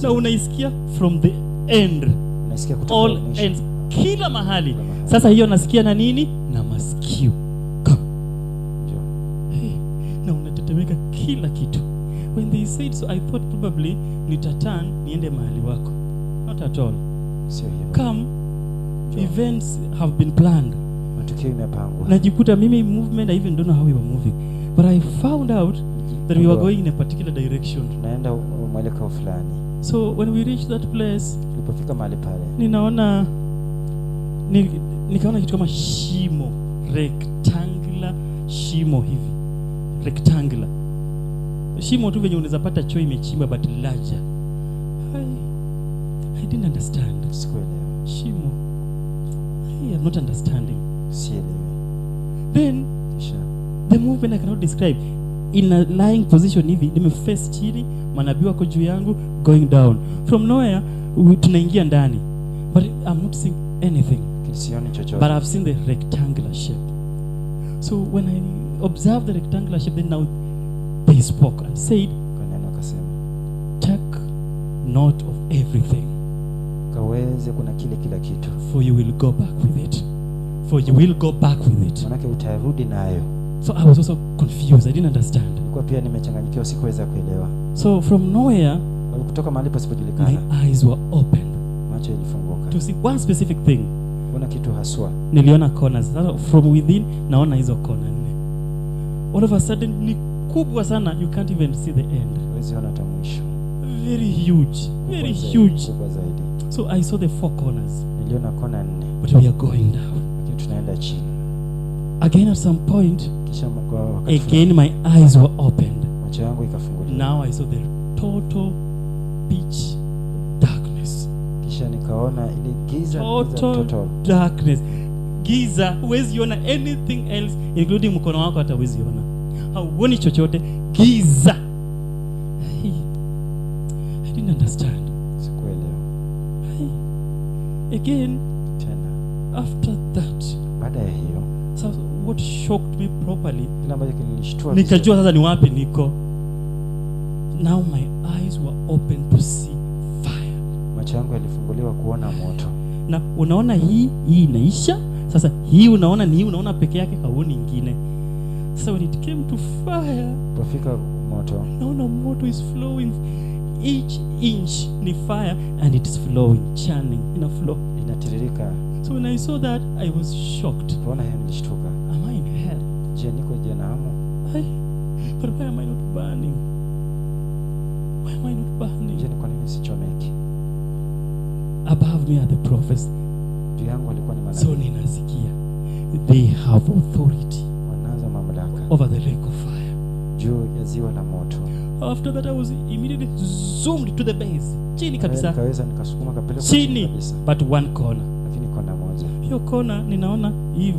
Na unaisikia from the end. Unasikia kutoka All mwisho. ends. Kila mahali. Kila mahali. Sasa hiyo nasikia na nini? Na masikio. Come. Ndio. Hey, na unatetemeka kila kitu. When they said so, I thought probably nitaturn niende mahali wako. Not at all. Sio hivyo. Come, Njoo. events have been planned. Matukio imepangwa. Najikuta mimi movement, I even don't know how we were moving. But I found out that we were going in a particular direction. Tunaenda mwelekeo fulani. So when we reached that place, Tulipofika mahali pale, ninaona nikaona kitu kama shimo, rectangular shimo hivi. Rectangular. Shimo tu venye unaweza pata choo imechimba but larger. I didn't understand. Sikuelewa. Shimo. I am not understanding. Sielewi. Then Kisha the movement I cannot describe. In a lying position hivi, nimeface chini, manabii wako juu yangu, going down. From nowhere, tunaingia ndani. But I'm not seeing anything. Sioni chochote. But I've seen the rectangular shape. So when I observed the rectangular shape, then now they spoke and said, Kwa neno akasema, take note of everything, kaweze kuna kile kila kitu, for you will go back with it. For you will go back with it. manake utarudi nayo. So I was also confused. I didn't understand. Nilikuwa pia nimechanganyikiwa, sikuweza kuelewa. So from nowhere, Kutoka mahali my pasipojulikana, eyes were opened macho yalifunguka to see one specific thing. kuna kitu haswa. Niliona corners. Sasa from within, naona hizo kona nne. All of a sudden, ni kubwa sana, you can't even see the end. Huwezi ona hata mwisho. Very huge, very Kubwa zaidi, huge. kubwa zaidi. So I saw the four corners, Niliona kona nne, but we are going down. lakini tunaenda chini. Again, at some point, Kisha kwa wakati again my eyes were opened. macho yangu ikafunguliwa. Now I saw the total pitch darkness. Kisha nikaona ile giza, giza Total total. darkness. Giza, huwezi ona anything else including mkono wako hata huwezi ona. Hauoni chochote, giza. Hey, I didn't understand. Sikuelewa. Hey. Again, Tena after that, baada ya hiyo, so what shocked me properly, kile ambacho kilinishtua nikajua sasa ni wapi niko. Now my eyes were open to see fire. macho yangu yalifunguliwa kuona moto. Na unaona hii inaisha. Sasa hii unaona ni hii unaona peke yake, hauoni ingine. So when it came to fire, Ulipofika moto, naona moto is flowing. Each inch ni fire and it is flowing, churning, ina flow. Inatiririka. So when I saw that, I was shocked. Kuona hiyo nilishtuka. Am I in hell? Je, niko jehanamu? But why am I not burning? Why am I not burning? Je, ni kwa nini sichomeki? Above me are the prophets. Juu yangu walikuwa ni So manabii. ninasikia they have authority Wanazo mamlaka over the lake of fire. juu ya ziwa la moto. After that I was immediately zoomed to the base. Chini kabisa. Nikaweza nikasukuma kapelekwa chini Chini kabisa. but one corner. Lakini kona moja. Hiyo kona ninaona hii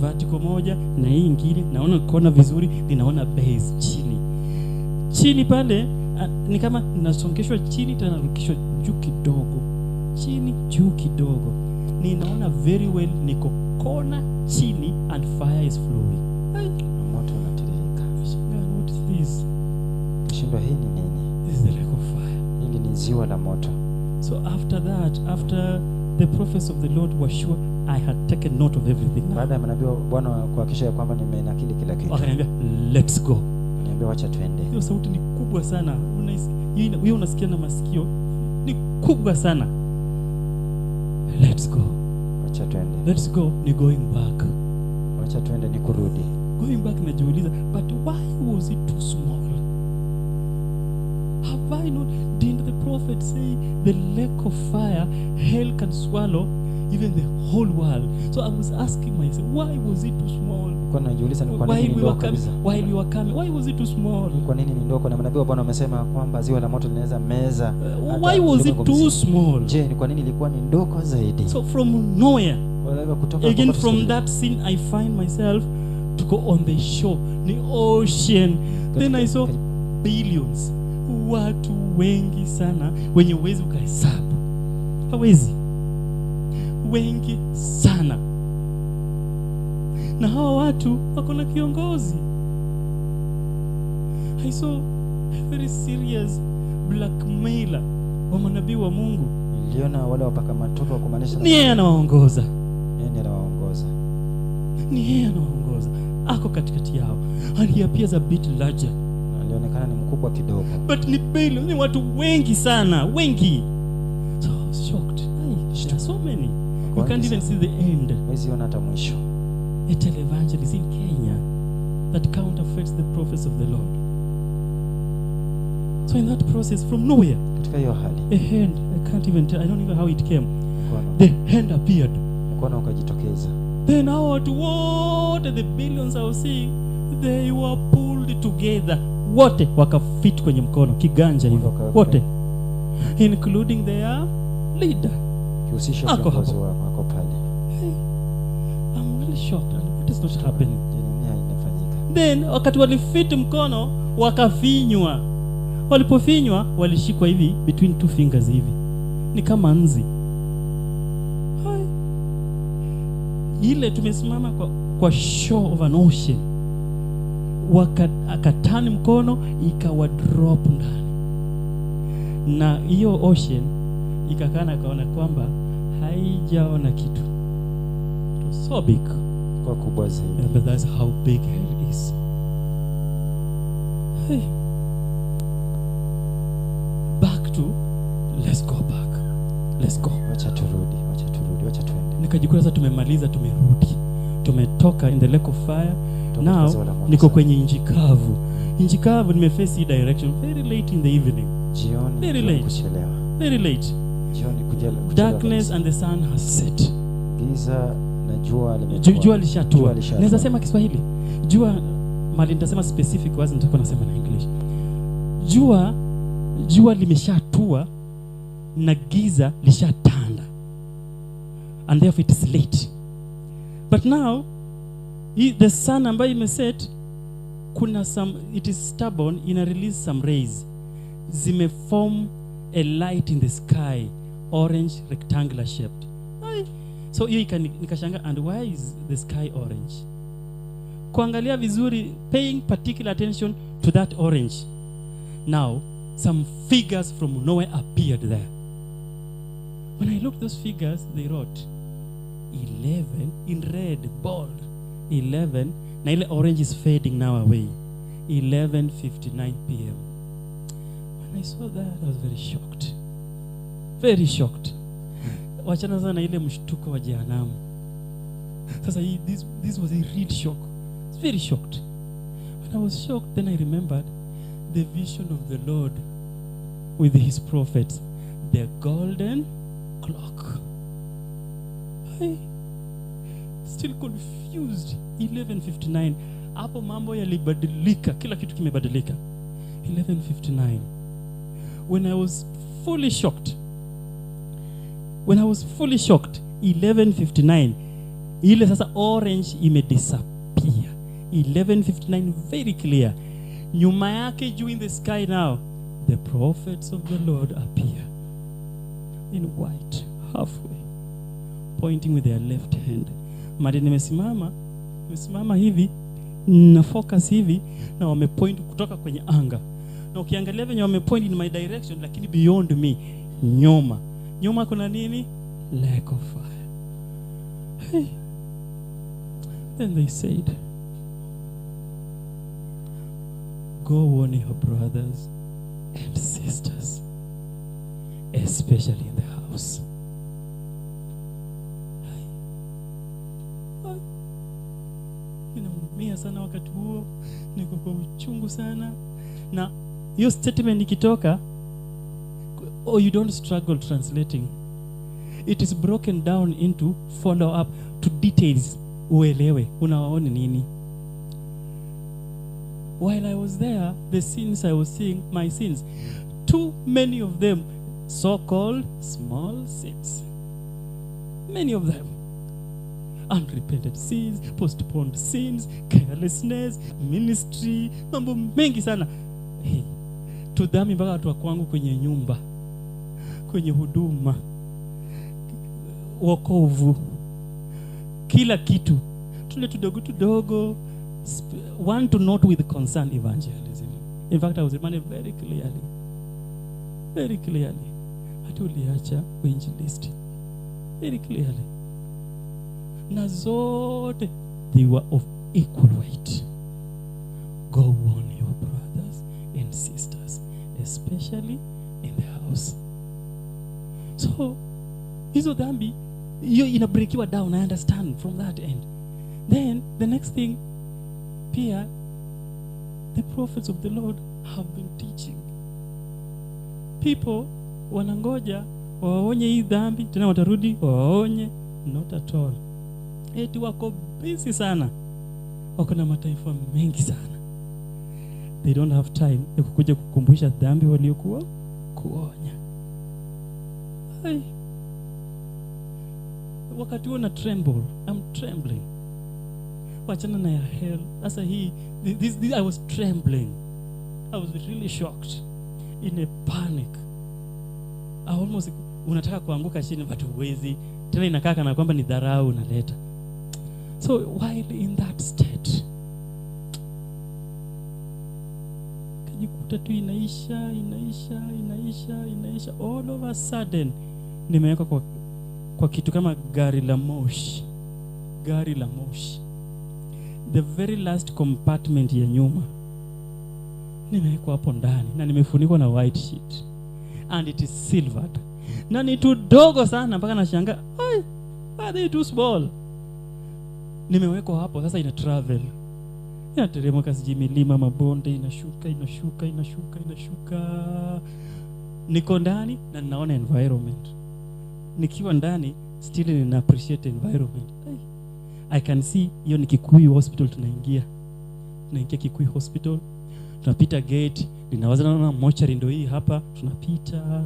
vertical moja na hii ingine, naona kona vizuri, ninaona base chini. Chini pale ni kama nasongeshwa chini tena narukishwa juu kidogo. Chini juu kidogo. Ninaona very well niko kona chini and fire is flowing. Moto unatiririka. Nashangaa, what is this? Nashindwa hii ni nini? This is the lake of fire. Hili ni ziwa la moto. So after that, after the prophets of the Lord were sure I had taken note of everything. Baada ya manabii wa Bwana kuhakikisha ya kwamba nimenakili kila kitu, Wakaniambia let's go. Wakaniambia wacha twende. Hiyo sauti ni kubwa sana. Hiyo unasikia na masikio ni kubwa sana. Let's go. Wacha twende. Let's go ni going back. Wacha twende ni kurudi. Going back najiuliza, but why was it too small? Have I not, didn't the prophet say the lake of fire, hell can swallow even the whole world? So I was asking myself, why was it too small? Nilikuwa najiuliza ni kwa nini ni ndogo kabisa. While we were coming, why was it too small? Kwa nini ni ndogo? Na manabii wa Bwana wamesema kwamba ziwa la moto linaweza meza. Why was it too small? Je, ni kwa nini ilikuwa ni ndogo zaidi? So from nowhere, kutoka again from that scene I find myself to go on the shore, the ocean. Then I saw billions. Watu wengi sana wenye uwezi ukahesabu. Hawezi. Wengi sana. Na hawa watu wako na kiongozi. I saw a very serious blackmailer wa manabii wa Mungu. Niliona wale wapaka matope wa kumaanisha Ni yeye anawaongoza. Yeye ndiye anawaongoza. Ni yeye anawaongoza. Ako katikati yao. And he appears a bit larger. Alionekana ni mkubwa kidogo. But ni billion, ni watu wengi sana, wengi. So I was shocked. There are so many. You can't even see the end. Huwezi ona hata mwisho. A televangelist in Kenya that counterfeits the prophets of the Lord. So in that process, from nowhere, Katika hiyo hali, a hand, I can't even tell, I don't even know how it came. mkono, The hand appeared. mkono ukajitokeza. Then out wote, the billions I was seeing, they were pulled together. Wote wakafit kwenye mkono, kiganja hivyo. Wote. Including their leader. Kihusisho Ako kiongozi hapo. wao ako pale. Hey, I'm really shocked. And what is not happening? Je, nini inafanyika? Then wakati walifit mkono, wakafinywa. Walipofinywa, walishikwa hivi between two fingers hivi. Ni kama nzi. Hai. Ile tumesimama kwa shore of an ocean. Akatani mkono ikawa drop ndani. Na hiyo ocean ikakana kaona kwamba haijaona kitu. It was so big. Kwa kubwa zaidi. Yeah, but that's how big hell is. Hey. Back to, let's go back. Let's go. Wacha turudi, wacha turudi, wacha tuende. Nikajikuta sasa tumemaliza, tumerudi. Tumetoka in the lake of fire. Toka Now ziwa la moto niko sasa. kwenye nchi kavu. Nchi kavu nimeface hii direction very late in the evening. Jioni, Very jioni late. kuchelewa. Very late. Jioni kuchelewa Darkness kabisa. and the sun has set. Giza na jua limetua. Jua lishatua. Jua lishatua. Naweza sema Kiswahili. Jua mali nitasema specific words, nitakuwa nasema na English. Jua limeshatua na giza lishatanda. And therefore it is late. But now the sun ambayo imeset, kuna some, it is stubborn, ina release some rays. Zimeform a light in the sky, orange rectangular shaped. Ay. So hiyo nikashanga, and why is the sky orange? Kuangalia vizuri, paying particular attention to that orange. Now, some figures from nowhere appeared there. When I looked those figures, they wrote 11 in red, bold. 11. Na ile orange is fading now away. 11:59 p.m. When I saw that, I was very shocked. Very shocked. Wachana sana ile mshtuko wa jehanamu. Sasa this was a real shock. I was very shocked. When I was shocked, then I remembered the vision of the Lord with his prophets, the golden clock. I still confused. 11:59. Hapo mambo yalibadilika, kila kitu kimebadilika. 11:59. When I was fully shocked. When I was fully shocked, 11:59. Ile sasa orange imedisappear. 11:59, very clear. Nyuma yake juu in the sky now, the prophets of the Lord appear in white, halfway, pointing with their left hand. Mali nimesimama hivi, na focus hivi, na wamepoint kutoka kwenye anga. Na ukiangalia venye wamepoint in my direction, lakini beyond me, nyuma. Nyuma kuna nini? Lake of fire. Hey. Then they said, go warn your brothers and sisters, especially in the house. Ninaumia sana wakati huo, niko kwa uchungu sana. Na hiyo statement ikitoka, oh, you don't struggle translating. It is broken down into follow up to details. Uelewe, unawaona nini? While I was there, the sins I was seeing, my sins, too many of them, so-called small sins. Many of them. Unrepented sins, postponed sins, carelessness, ministry, mambo mengi sana. Hey, tudhami mpaka watu wa kwangu kwenye nyumba, kwenye huduma, wokovu, kila kitu. Tule tudogo tudogo, one to note with concern evangelism. In fact, I was reminded very clearly. Very clearly. Hata uliacha uinjilisti. Very clearly. Na zote they were of equal weight. Go warn your brothers and sisters, especially in the house. So hizo dhambi hiyo inabreakiwa down, I understand from that end. Then the next thing, pia the prophets of the Lord have been teaching. People wanangoja waonye hii dhambi, tena watarudi waonye. Not at all. Eti wako busy sana, wako na mataifa mengi sana. They don't have time ya kukuja kukumbusha dhambi waliokuwa kuonya. Ay. Wakati huo na tremble, I'm trembling. Wachana na ya hell. Sasa hii, this, I was trembling. I was really shocked. In a panic. I almost, unataka kuanguka chini but huwezi. Tena inakaa kana kwamba ni dharau unaleta. So while in that state, kajikuta tu inaisha, inaisha, inaisha, inaisha. All of a sudden, nimewekwa kwa kitu kama gari la moshi. Gari la moshi. The very last compartment ya nyuma. Nimewekwa hapo ndani na nimefunikwa na white sheet. And it is silvered. Na ni tudogo sana mpaka nashangaa, ai, are they too small? Nimewekwa hapo sasa ina travel. Inateremka sijui milima, mabonde, inashuka, inashuka, inashuka, inashuka. Niko ndani na ninaona environment. Nikiwa ndani still nina appreciate environment. Ay, I can see hiyo ni Kikuyu Hospital tunaingia. Tunaingia Kikuyu Hospital. Tunapita gate, ninawaza naona mochari ndio hii hapa, tunapita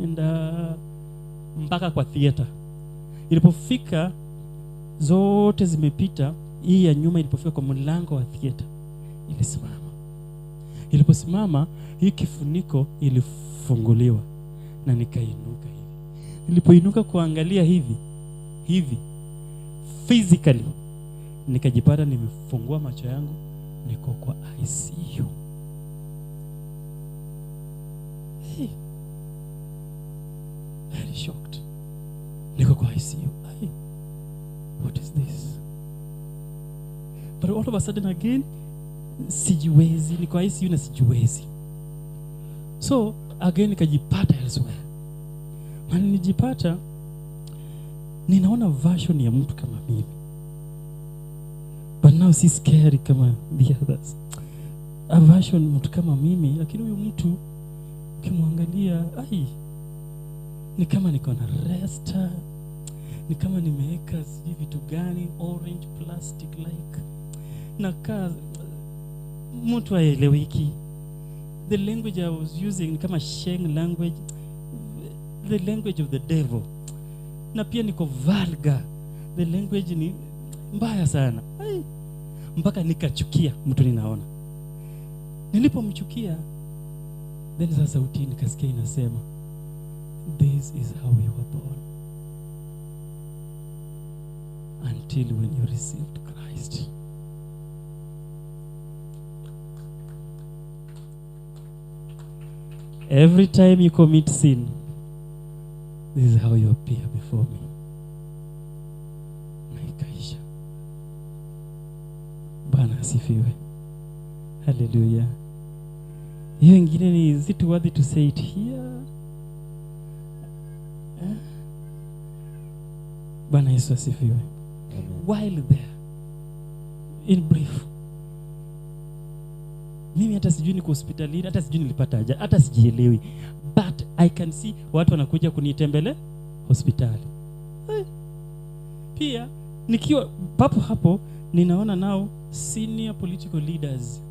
nenda mpaka kwa theater. Ilipofika zote zimepita, hii ya nyuma ilipofika kwa mlango wa theater ilisimama. Iliposimama hii kifuniko ilifunguliwa na nikainuka hivi. Nilipoinuka kuangalia hivi hivi physically, nikajipata nimefungua macho yangu, niko kwa ICU. Hey. Very shocked. Niko kwa ICU. Hey. What is this? But all of a sudden again, sijiwezi, niko ICU na sijiwezi. So again nikajipata elsewhere. Maana nijipata ninaona version ya mtu kama mimi. But now si scary kama the others. A version mtu kama mimi, lakini huyu mtu ukimwangalia, ai, ni kama niko na resta, ni kama nimeweka sijui vitu gani, orange plastic like. Na kaa mtu haeleweki. The language I was using ni kama Sheng language, the language of the devil. Na pia niko vulgar. The language ni mbaya sana. Ai, mpaka nikachukia mtu ninaona. Nilipomchukia, then sasa sauti nikasikia inasema, this is how you were born until when you received Christ. Every time you commit sin, this is how you appear before me. Na ikaisha. Bwana asifiwe. Hallelujah. Hiyo ingine ni, is it worthy to say it here? Eh? Bwana Yesu asifiwe. While there, in brief, mimi hata sijui niko hospitalini, hata sijui nilipata ajali, hata sijielewi. But I can see watu wanakuja kunitembele hospitali. Pia nikiwa papo hapo ninaona nao senior political leaders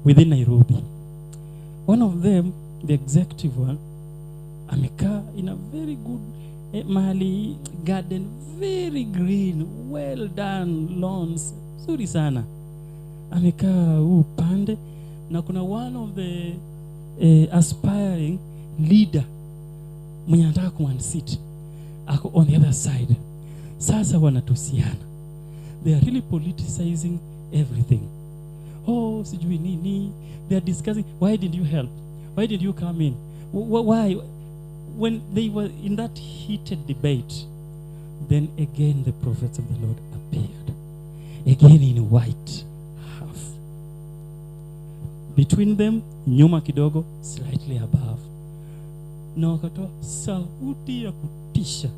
within Nairobi. One of them, the executive one, amekaa in a very good mahali garden, very green, well done lawns, nzuri sana. Amekaa huu pande na kuna one of the aspiring leader mwenye anataka kuunseat ako on the other side. Sasa wanatusiana. They are really politicizing everything. Oh, sijui nini. They are discussing, why did you help? Why did you come in? Why? When they were in that heated debate, then again the prophets of the Lord appeared. Again in white half. Between them, nyuma kidogo, slightly above. Na wakatoa sauti ya kutisha.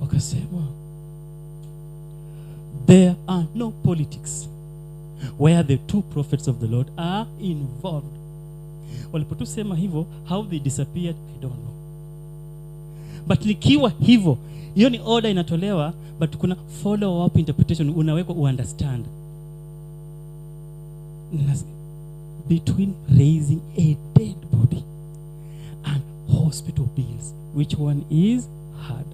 Wakasema, there are no politics where the two prophets of the Lord are involved. Walipotusema hivyo, how they disappeared, I don't know. But nikiwa hivyo, hiyo ni order inatolewa, but kuna follow up interpretation, unawekwa uunderstand. Between raising a dead body and hospital bills, which one is hard?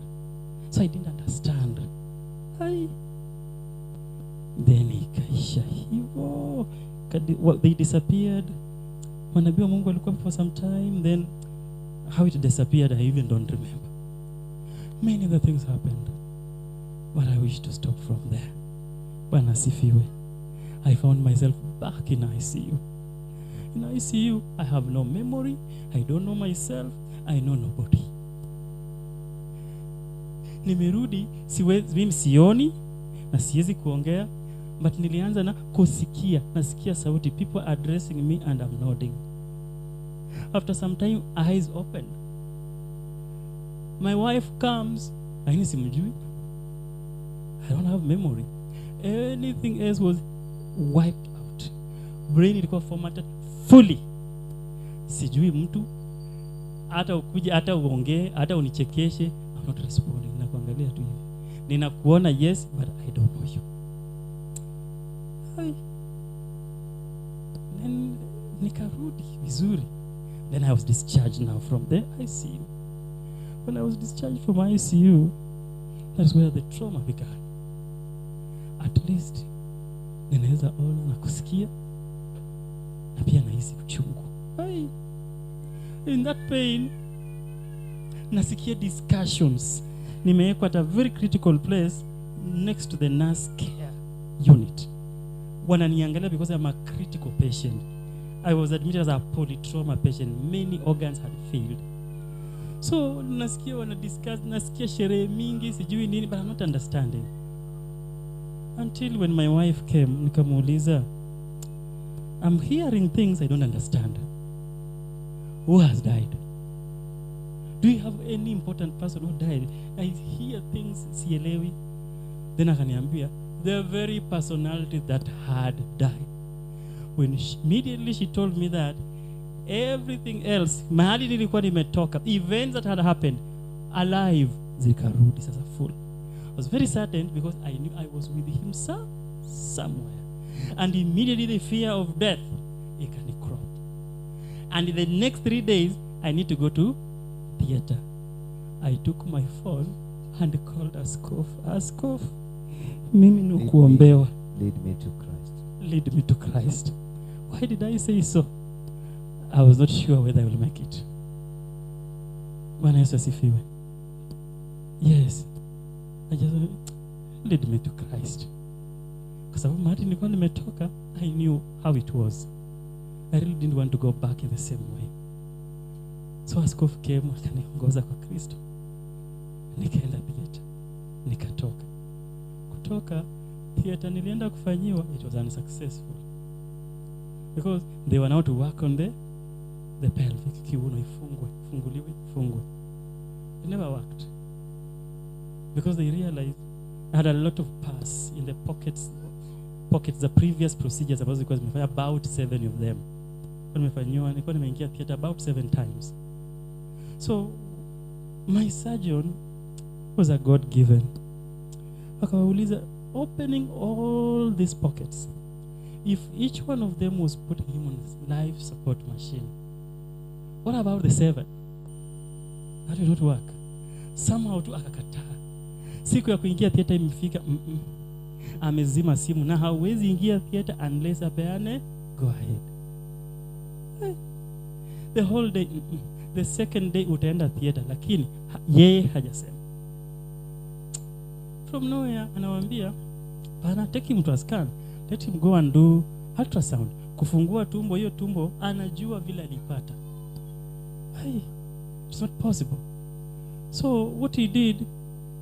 So I didn't understand. Then ikaisha hivyo. Well, they disappeared. Manabii wa Mungu walikuwa for some time. Then how it disappeared, I even don't remember. Many other things happened, but I wish to stop from there. Bwana asifiwe. I found myself back in ICU. In ICU, I have no memory. I don't know myself. I know nobody. Nimerudi, siwezi, mimi sioni na siwezi kuongea, but nilianza na kusikia, nasikia sauti, people addressing me and I'm nodding. After some time, eyes opened. My wife comes, lakini simjui. I don't have memory. Anything else was wiped out. Brain ilikuwa formatted fully. Sijui mtu, hata ukuje, hata uongee, hata unichekeshe, I'm not responding. Nakuangalia tu hivi. Ninakuona, yes, but I don't know you. Hai. Then nikarudi vizuri. Then I was discharged now from the ICU. When I was discharged from ICU, that's where the trauma began. At least ninaweza ona na kusikia na pia nahisi uchungu. Hai. In that pain, nasikia discussions. Nimewekwa at a very critical place next to the nurse care unit. Wananiangalia because I'm a critical patient. I was admitted as a polytrauma patient. Many organs had failed. So nasikia wana discuss, nasikia sherehe mingi, sijui nini, but I'm not understanding. Until when my wife came, nikamuuliza, I'm hearing things I don't understand. Who has died? Do you have any important person who died? I hear things sielewi. Then akaniambia, the very personality that had died. When immediately she told me that, everything else, mahali nilikuwa nimetoka, events that had happened, alive, zikarudi sasa full. I was very saddened because I knew I was with him somewhere. And immediately the fear of death, ikanicrop. And in the next 3 days, I need to go to theater. I took my phone and called Askof. Askof, mimi ni kuombewa. Lead me to Christ. Lead me to Christ. Why did I say so? I was not sure whether I will make it. Bwana Yesu asifiwe. Yes. I just lead me to Christ. Kwa sababu mahali nilikuwa nimetoka, I knew how it was. I really didn't want to go back in the same way. So askofu came, akaniongoza kwa Kristo. Nikaenda theater. Nikatoka. Kutoka theater nilienda kufanyiwa, it was unsuccessful. Because they were now to work on the pelvic, kiuno ifungwe, ifunguliwe, ifungwe. It never worked. Because they realized I had a lot of pus in the pockets, the previous procedures ambazo zilikuwa zimefanya about 7 of them. Nimefanywa, nilikuwa nimeingia theater about 7 times. So my surgeon was a God given. Akawauliza, opening all these pockets, if each one of them was putting him on life support machine, what about the 7? That will not work. Somehow tu akakataa. Siku ya kuingia theater imefika, amezima simu na hawezi ingia theater unless apeane go ahead. The whole day, The second day utaenda theater, lakini yeye hajasema. From nowhere anawaambia, bana, take him to a scan. Let him go and do ultrasound. Kufungua tumbo, hiyo tumbo anajua vile alipata. Hey, it's not possible. So what he did,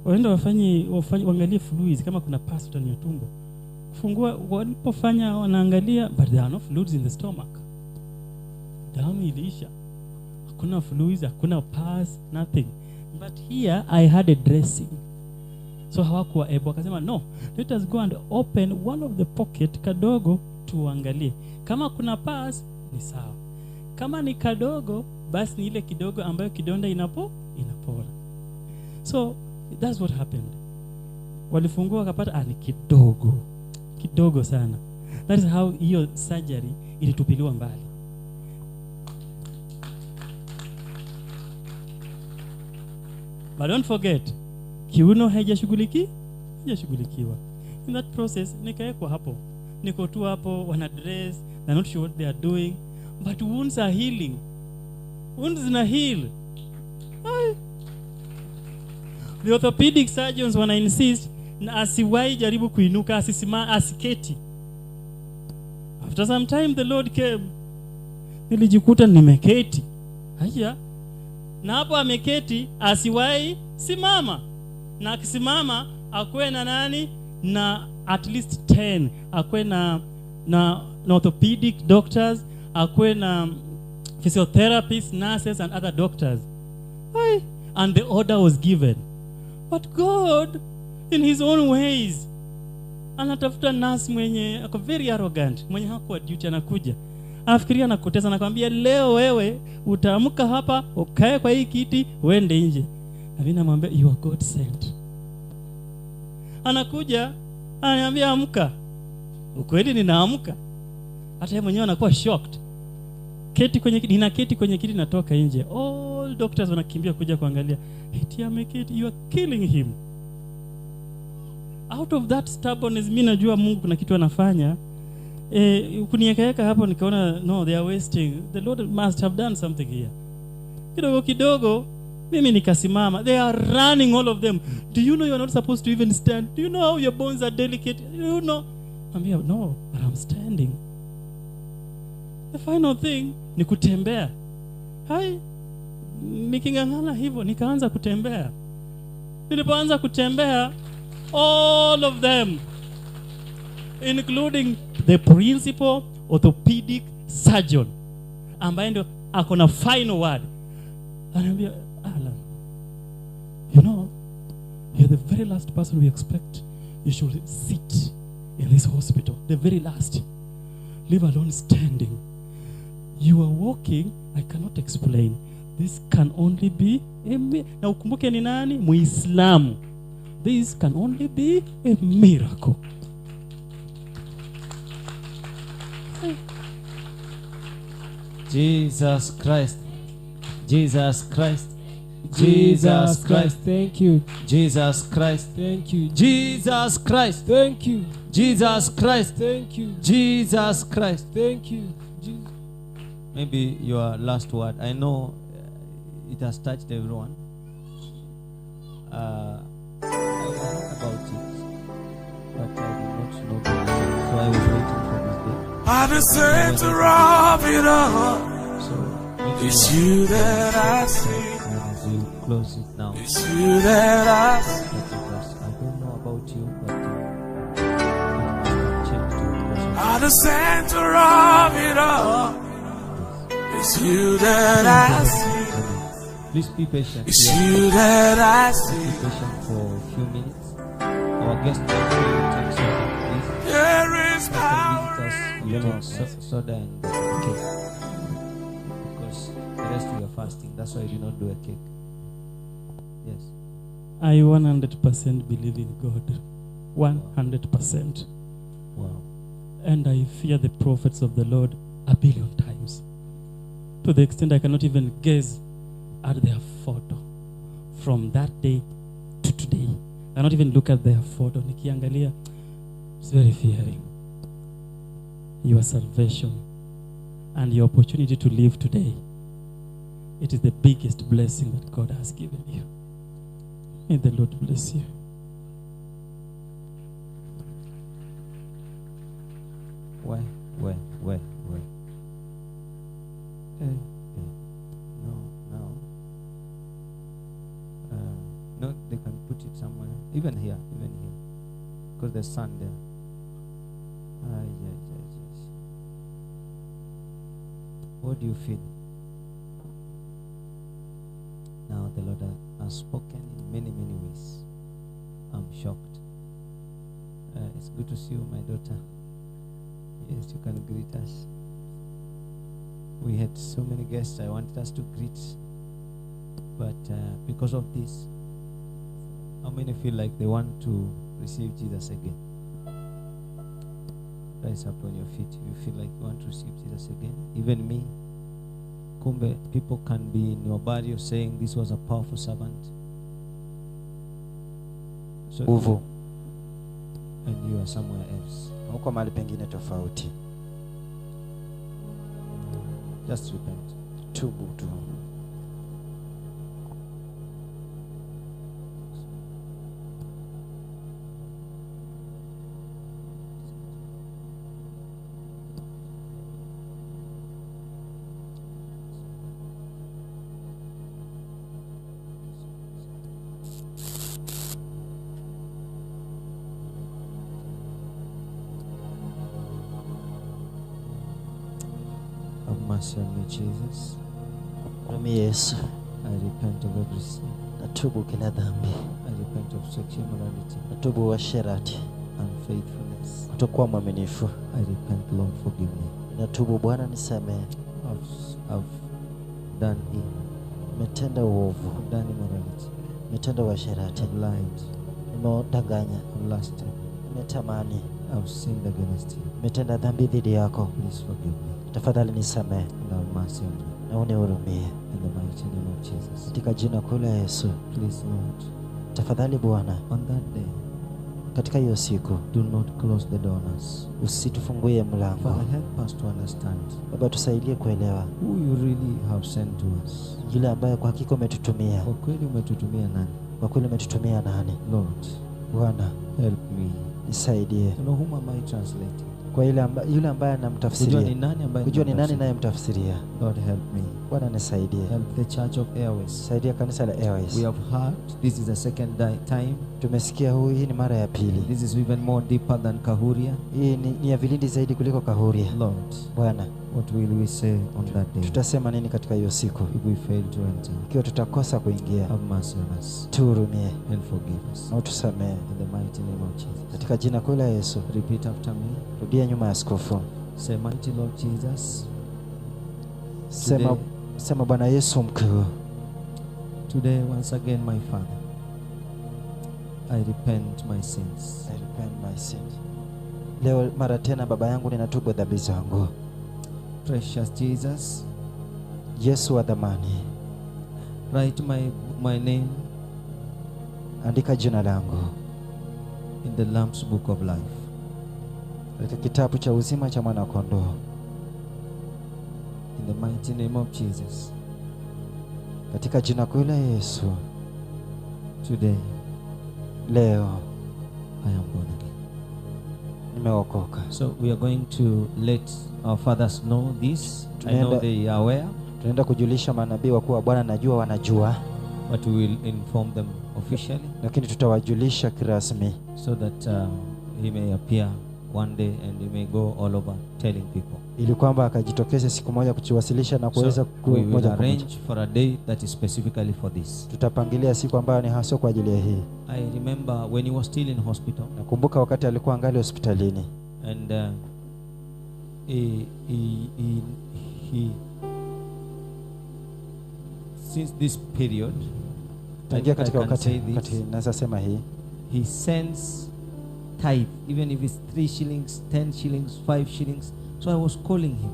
waenda wafanye waangalie fluids kama kuna pus ndani ya tumbo. Kufungua, walipofanya wanaangalia, but there are no fluids in the stomach. Damu iliisha. Hakuna fluids, hakuna pus, nothing. But here I had a dressing. So hawakuwa able, akasema no, let us go and open one of the pocket kadogo tuangalie. Kama kuna pus ni sawa. Kama ni kadogo basi ni ile kidogo ambayo kidonda inapona. So that's what happened. Walifungua wakapata ni kidogo. Kidogo sana. That is how hiyo surgery ilitupiliwa mbali. But don't forget, kiuno haijashughulikiwa. In that process nikaekwa hapo. Niko tu hapo, wana dress, they're not sure what they are doing, but wounds are healing. Wounds zina heal. Ay. The orthopedic surgeons wana insist na asiwahi jaribu kuinuka, asisimama, asiketi. After some time the Lord came. Nilijikuta nimeketi. Haya. Na hapo ameketi, asiwahi simama. Na akisimama akwe na nani? Na at least 10. Akwe na orthopedic doctors, akwe na physiotherapists, nurses and other doctors. Aye. And the order was given. But God, in his own ways, anatafuta nurse mwenye ako very arrogant, mwenye hakuwa duty, anakuja. Anafikiria anakutesa, anakuambia leo wewe utaamka hapa, ukae kwa hii kiti, uende nje. Na mimi namwambia you are God sent. Anakuja, ananiambia amka. Ukweli ninaamka. Hata yeye mwenyewe anakuwa shocked. Keti kwenye kiti, ninaketi kwenye kiti natoka nje. All doctors wanakimbia kuja kuangalia. Eti ameketi, you are killing him. Out of that stubbornness, mimi najua Mungu kuna kitu anafanya. Kuniweka hapo nikaona no, they are wasting. The Lord must have done something here. Kidogo kidogo mimi nikasimama. They are running, all of them. Do you know you are not supposed to even stand? Do you know how your bones are delicate? Do you know? I'm here, no, but I'm standing. The final thing ni kutembea. Hai, nikingangana hivyo nikaanza kutembea. Nilipoanza kutembea, all of them, including the principal orthopedic surgeon, ambaye ndio ako na final word, ananiambia, Alan, you know, you're the very last person we expect you should sit in this hospital. The very last. Leave alone standing. You are walking, I cannot explain. This can only be a na ukumbuke ni nani? Muislamu. This can only be a miracle. Jesus Christ. Jesus Christ. Jesus Christ. Thank you. Jesus Christ. Thank you. Jesus Christ. Thank you. Jesus Christ. Thank you. Jesus Christ. Thank you. Jesus. Maybe your last word. I know it has touched everyone. I heard about it, but I did not know the answer, so I was waiting for this day. At the center of it all, so it's you that I see. As you close it now, it's you that I see. I don't know about you, but it must have changed your course. At the center of it all, it's you that I see. Please be patient. It's you that I see. Be patient for a few minutes. Our guest will take soda, please. There is power. You take soda and cake. Because the rest we are fasting. That's why we do not do a cake. Yes. I 100% believe in God. 100%. Wow. And I fear the prophets of the Lord a billion times. To the extent I cannot even gaze at their photo. From that day to today, I cannot even look at their photo. Nikiangalia, it's very fearing. Your salvation and your opportunity to live today, it is the biggest blessing that God has given you. May the Lord bless you. Why? No, Even here, even here. Because there's sun there. Ay, ay, ay, ay. What do you feel? Now the Lord has spoken in many, many ways. I'm shocked. It's good to see you, my daughter. Yes, you can greet us. We had so many guests I wanted us to greet. But because of this, how many feel like they want to receive Jesus again? Rise up on your feet if you feel like you want to receive Jesus again. Even me. Kumbe, people can be in your body saying this was a powerful servant. So, Nguvu. and you are somewhere else. Huko mahali pengine tofauti. Just repent. Tubu tu. Have mercy on me, Jesus. Mimi Yesu, I repent of every sin. natubu kila dhambi, I repent of sexual immorality, natubu uasherati, unfaithfulness. kutokuwa mwaminifu. I repent, Lord, forgive me. Natubu Bwana, nisamehe. I've done evil. Nimetenda uovu, I've done immorality. nimetenda uasherati, I've lied. nimedanganya, I've lusted. nimetamani, I've sinned against you. nimetenda dhambi dhidi yako. Please forgive me Tafadhali nisamehe and have mercy on me. na unihurumie In the mighty name of Jesus. katika jina kuu la Yesu. Please, Lord, Tafadhali Bwana, on that day, katika hiyo siku do not close the door on us. usitufunguie mlango. Father, help us to understand Baba, tusaidie kuelewa who you really have sent to us. yule ambaye kwa hakika umetutumia, Kwa kweli umetutumia nani? kwa kweli umetutumia nani? Lord, Bwana, help me. nisaidie You know, whom am I translating? kwa yule ambaye Kujua ni anamtafsiria, nani ambaye kujua ni nani ninamtafsiria. nayemtafsiria. Lord, help me. Bwana nisaidie, Help the Church of Airways. saidia kanisa la Airways. We have heard this is the second time. Tumesikia hii ni mara ya pili. This is even more deeper than Kahuria. Hii ni ya vilindi zaidi kuliko Kahuria. Lord, Bwana, what will we say on that day tutasema nini katika hiyo siku if we fail to enter? ikiwa tutakosa kuingia? Have mercy on us Tuhurumie and forgive us. na utusamehe In the mighty name of Jesus. katika jina kuu la Yesu. Repeat after me. Rudia nyuma ya askofu, Say, mighty Lord Jesus, sema Bwana Yesu mkuu, today once again, my Father, I repent my sins. I repent my sins. Leo mara tena Baba yangu ninatubu dhambi zangu. Precious Jesus, Yesu wa dhamani, write my name andika jina langu in the Lamb's Book of Life. katika kitabu cha uzima cha mwana kondoo. In the mighty name of Jesus, Katika jina kuu la Yesu, today leo I am born again. nimeokoka. So we are going to let our fathers know this. I know they are aware, Tunaenda kujulisha manabii wakuu wa Bwana, najua wanajua, but we will inform them officially lakini tutawajulisha kirasmi so that he may appear one day and he may go all over telling people. ili kwamba akajitokeze siku moja kujiwasilisha na kuweza So we will moja kwa moja. arrange for a day that is specifically for this. Tutapangilia siku ambayo ni haswa kwa ajili ya hii. I remember when he was still in hospital Nakumbuka wakati alikuwa angali hospitalini, and he since this period, I tangia think I katika can say wakati this, naweza sema hii, he sends tithe, even if it's 3 shillings, 10 shillings, 5 shillings. So I was calling him.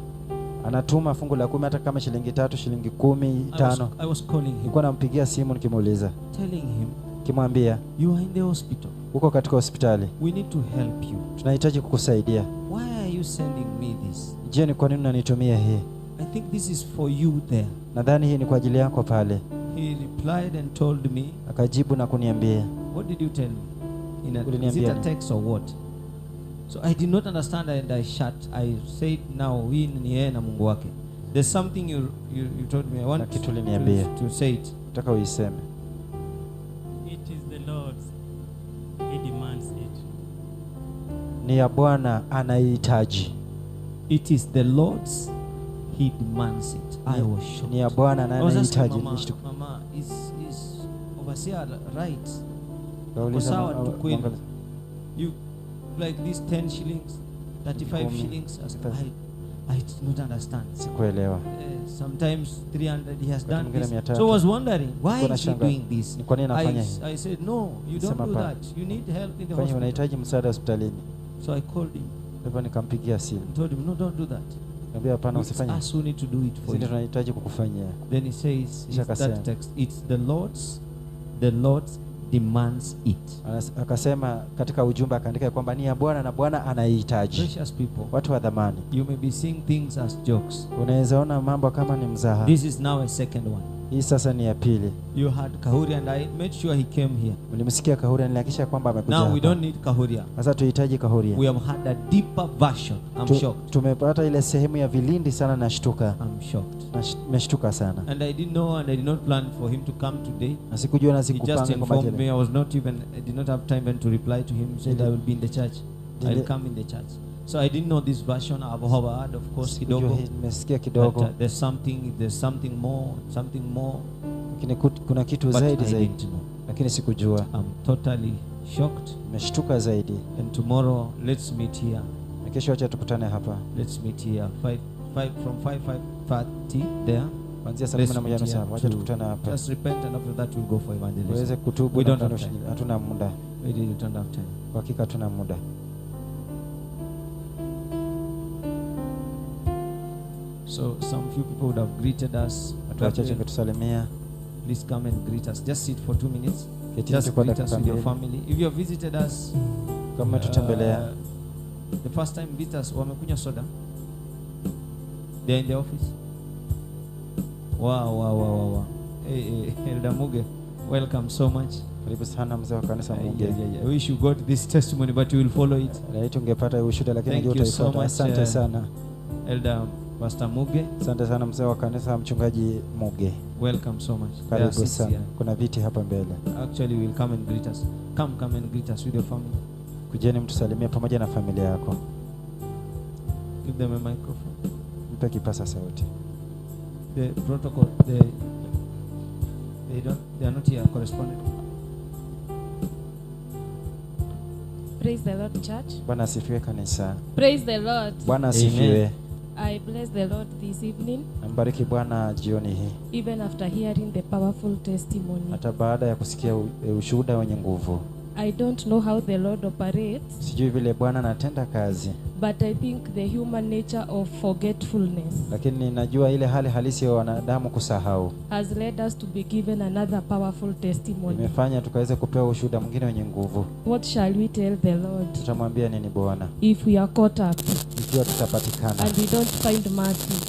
anatuma fungu la 10 hata kama shilingi 3, shilingi 10, 5. I was calling him, Nilikuwa nampigia simu nikimuuliza, telling him, nikimwambia you are in the hospital. uko katika hospitali, We need to help you. tunahitaji kukusaidia. Why are you sending me this? Je, ni kwa nini unanitumia hii? I think this is for you there. Nadhani hii ni kwa ajili yako pale. He replied and told me, Akajibu na kuniambia, what did you tell me? Is it a text or what? So I did not understand and I shut. I said, now we ni yeye na Mungu wake. There's something you told me. I want to say it. Nataka uiseme. It is the Lord's. Ni ya Bwana, anaihitaji. It is the Lord's, he demands it. I was shocked. Ni ya Bwana na I was asking anahitaji. Mama, Mama, is overseer right? Kauliza Sawa tu kweli. You like this 10 shillings, 35 10, shillings. I did not understand. Sikuelewa. Sometimes 300 he has Wakati done mwingine this. 300. So I was wondering, why is he Nashangaa, doing this? ni kwa nini anafanya hivi? I said, no, you don't Sema do hapana. that. You need help in the Fanya, hospital. unahitaji msaada hospitalini. So I called him Hivyo nikampigia simu. and told him, no, don't do that. Nikamwambia hapana, It's usifanye. us who need to do it for Sisi you. tunahitaji kukufanyia. Then he says, Kisha it's akasema. that text, it's the Lord's, the Lord's demands it. Akasema katika ujumbe akaandika kwamba ni ya Bwana na Bwana anaihitaji. Precious people, Watu wa dhamani, you may be seeing things as jokes. unaweza ona mambo kama ni mzaha. This is now a second one. Hii sasa ni ya pili. You had Kahuria and I made sure he came here. Mlimsikia Kahuria, nilihakikisha kwamba amekuja. Now we hapa. don't need Kahuria. Sasa tuhitaji Kahuria. We have had a deeper version. I'm shocked. Tumepata ile sehemu ya vilindi sana, nashtuka. I'm shocked. Nimeshtuka sana. And I didn't know and I did not plan for him to come today. Na sikujua na He just sikupanga kwamba informed me. je. I was not even, I did not have time even to reply to him. He said I will be in the church. I'll come in the church. So I didn't know this version. I've heard, of course, Sikujua kidogo. hii, nimesikia But, kidogo. there's something more. Lakini kuna kitu But zaidi I zaidi. didn't know. Lakini sikujua. I'm totally shocked. Nimeshtuka zaidi. And tomorrow let's meet here. Na kesho acha tukutane hapa. Let's meet here. 5 from 5:30 there. Kuanzia saa Let's 11:30 meet here wacha to tukutane hapa. Just repent and after that we'll go for evangelism. Uweze kutubu We na don't kutana have time. ushindi. Hatuna muda. We really don't have time. Kwa hakika hatuna muda. So some few people would have greeted us. Watu wachache Gabriel, wangetusalimia. please come and greet us. Just sit for 2 minutes. Ketini Just tu kwa greet us dakika with your mbili. family. If you have visited us, Kama umetutembelea. the first time visitors wamekunywa soda. They are in the office. Wow. Hey, hey, Elder Muge, welcome so much. Karibu sana mzee wa kanisa Muge. Yeah. I wish you got this testimony, but you will follow it. Laiti ungepata ushuhuda, lakini Thank najua you so utaifuata. much, Asante sana. Elder Pastor Muge. Asante sana mzee wa kanisa mchungaji Muge. Welcome so much. There are Karibu seats sana. here. Kuna viti hapa mbele. Actually, will come and greet us. Come and greet us with your family. Kujeni mtusalimie pamoja na familia yako. Give them a microphone. Mpe kipasa sauti. The protocol, they are not here, correspondent. Praise the Lord, church. Bwana asifiwe kanisa. Praise the Lord. Bwana asifiwe. I bless the Lord this evening, Nambariki Bwana jioni hii. even after hearing the powerful testimony. Hata baada ya kusikia ushuhuda wenye nguvu. I don't know how the Lord operates, Sijui vile Bwana anatenda kazi, but I think the human nature of forgetfulness lakini najua ile hali halisi ya wanadamu kusahau has led us to be given another powerful testimony. imefanya tukaweze kupewa ushuhuda mwingine wenye nguvu. What shall we tell the Lord Tutamwambia nini Bwana if we are caught up ikiwa tutapatikana and we don't find mercy?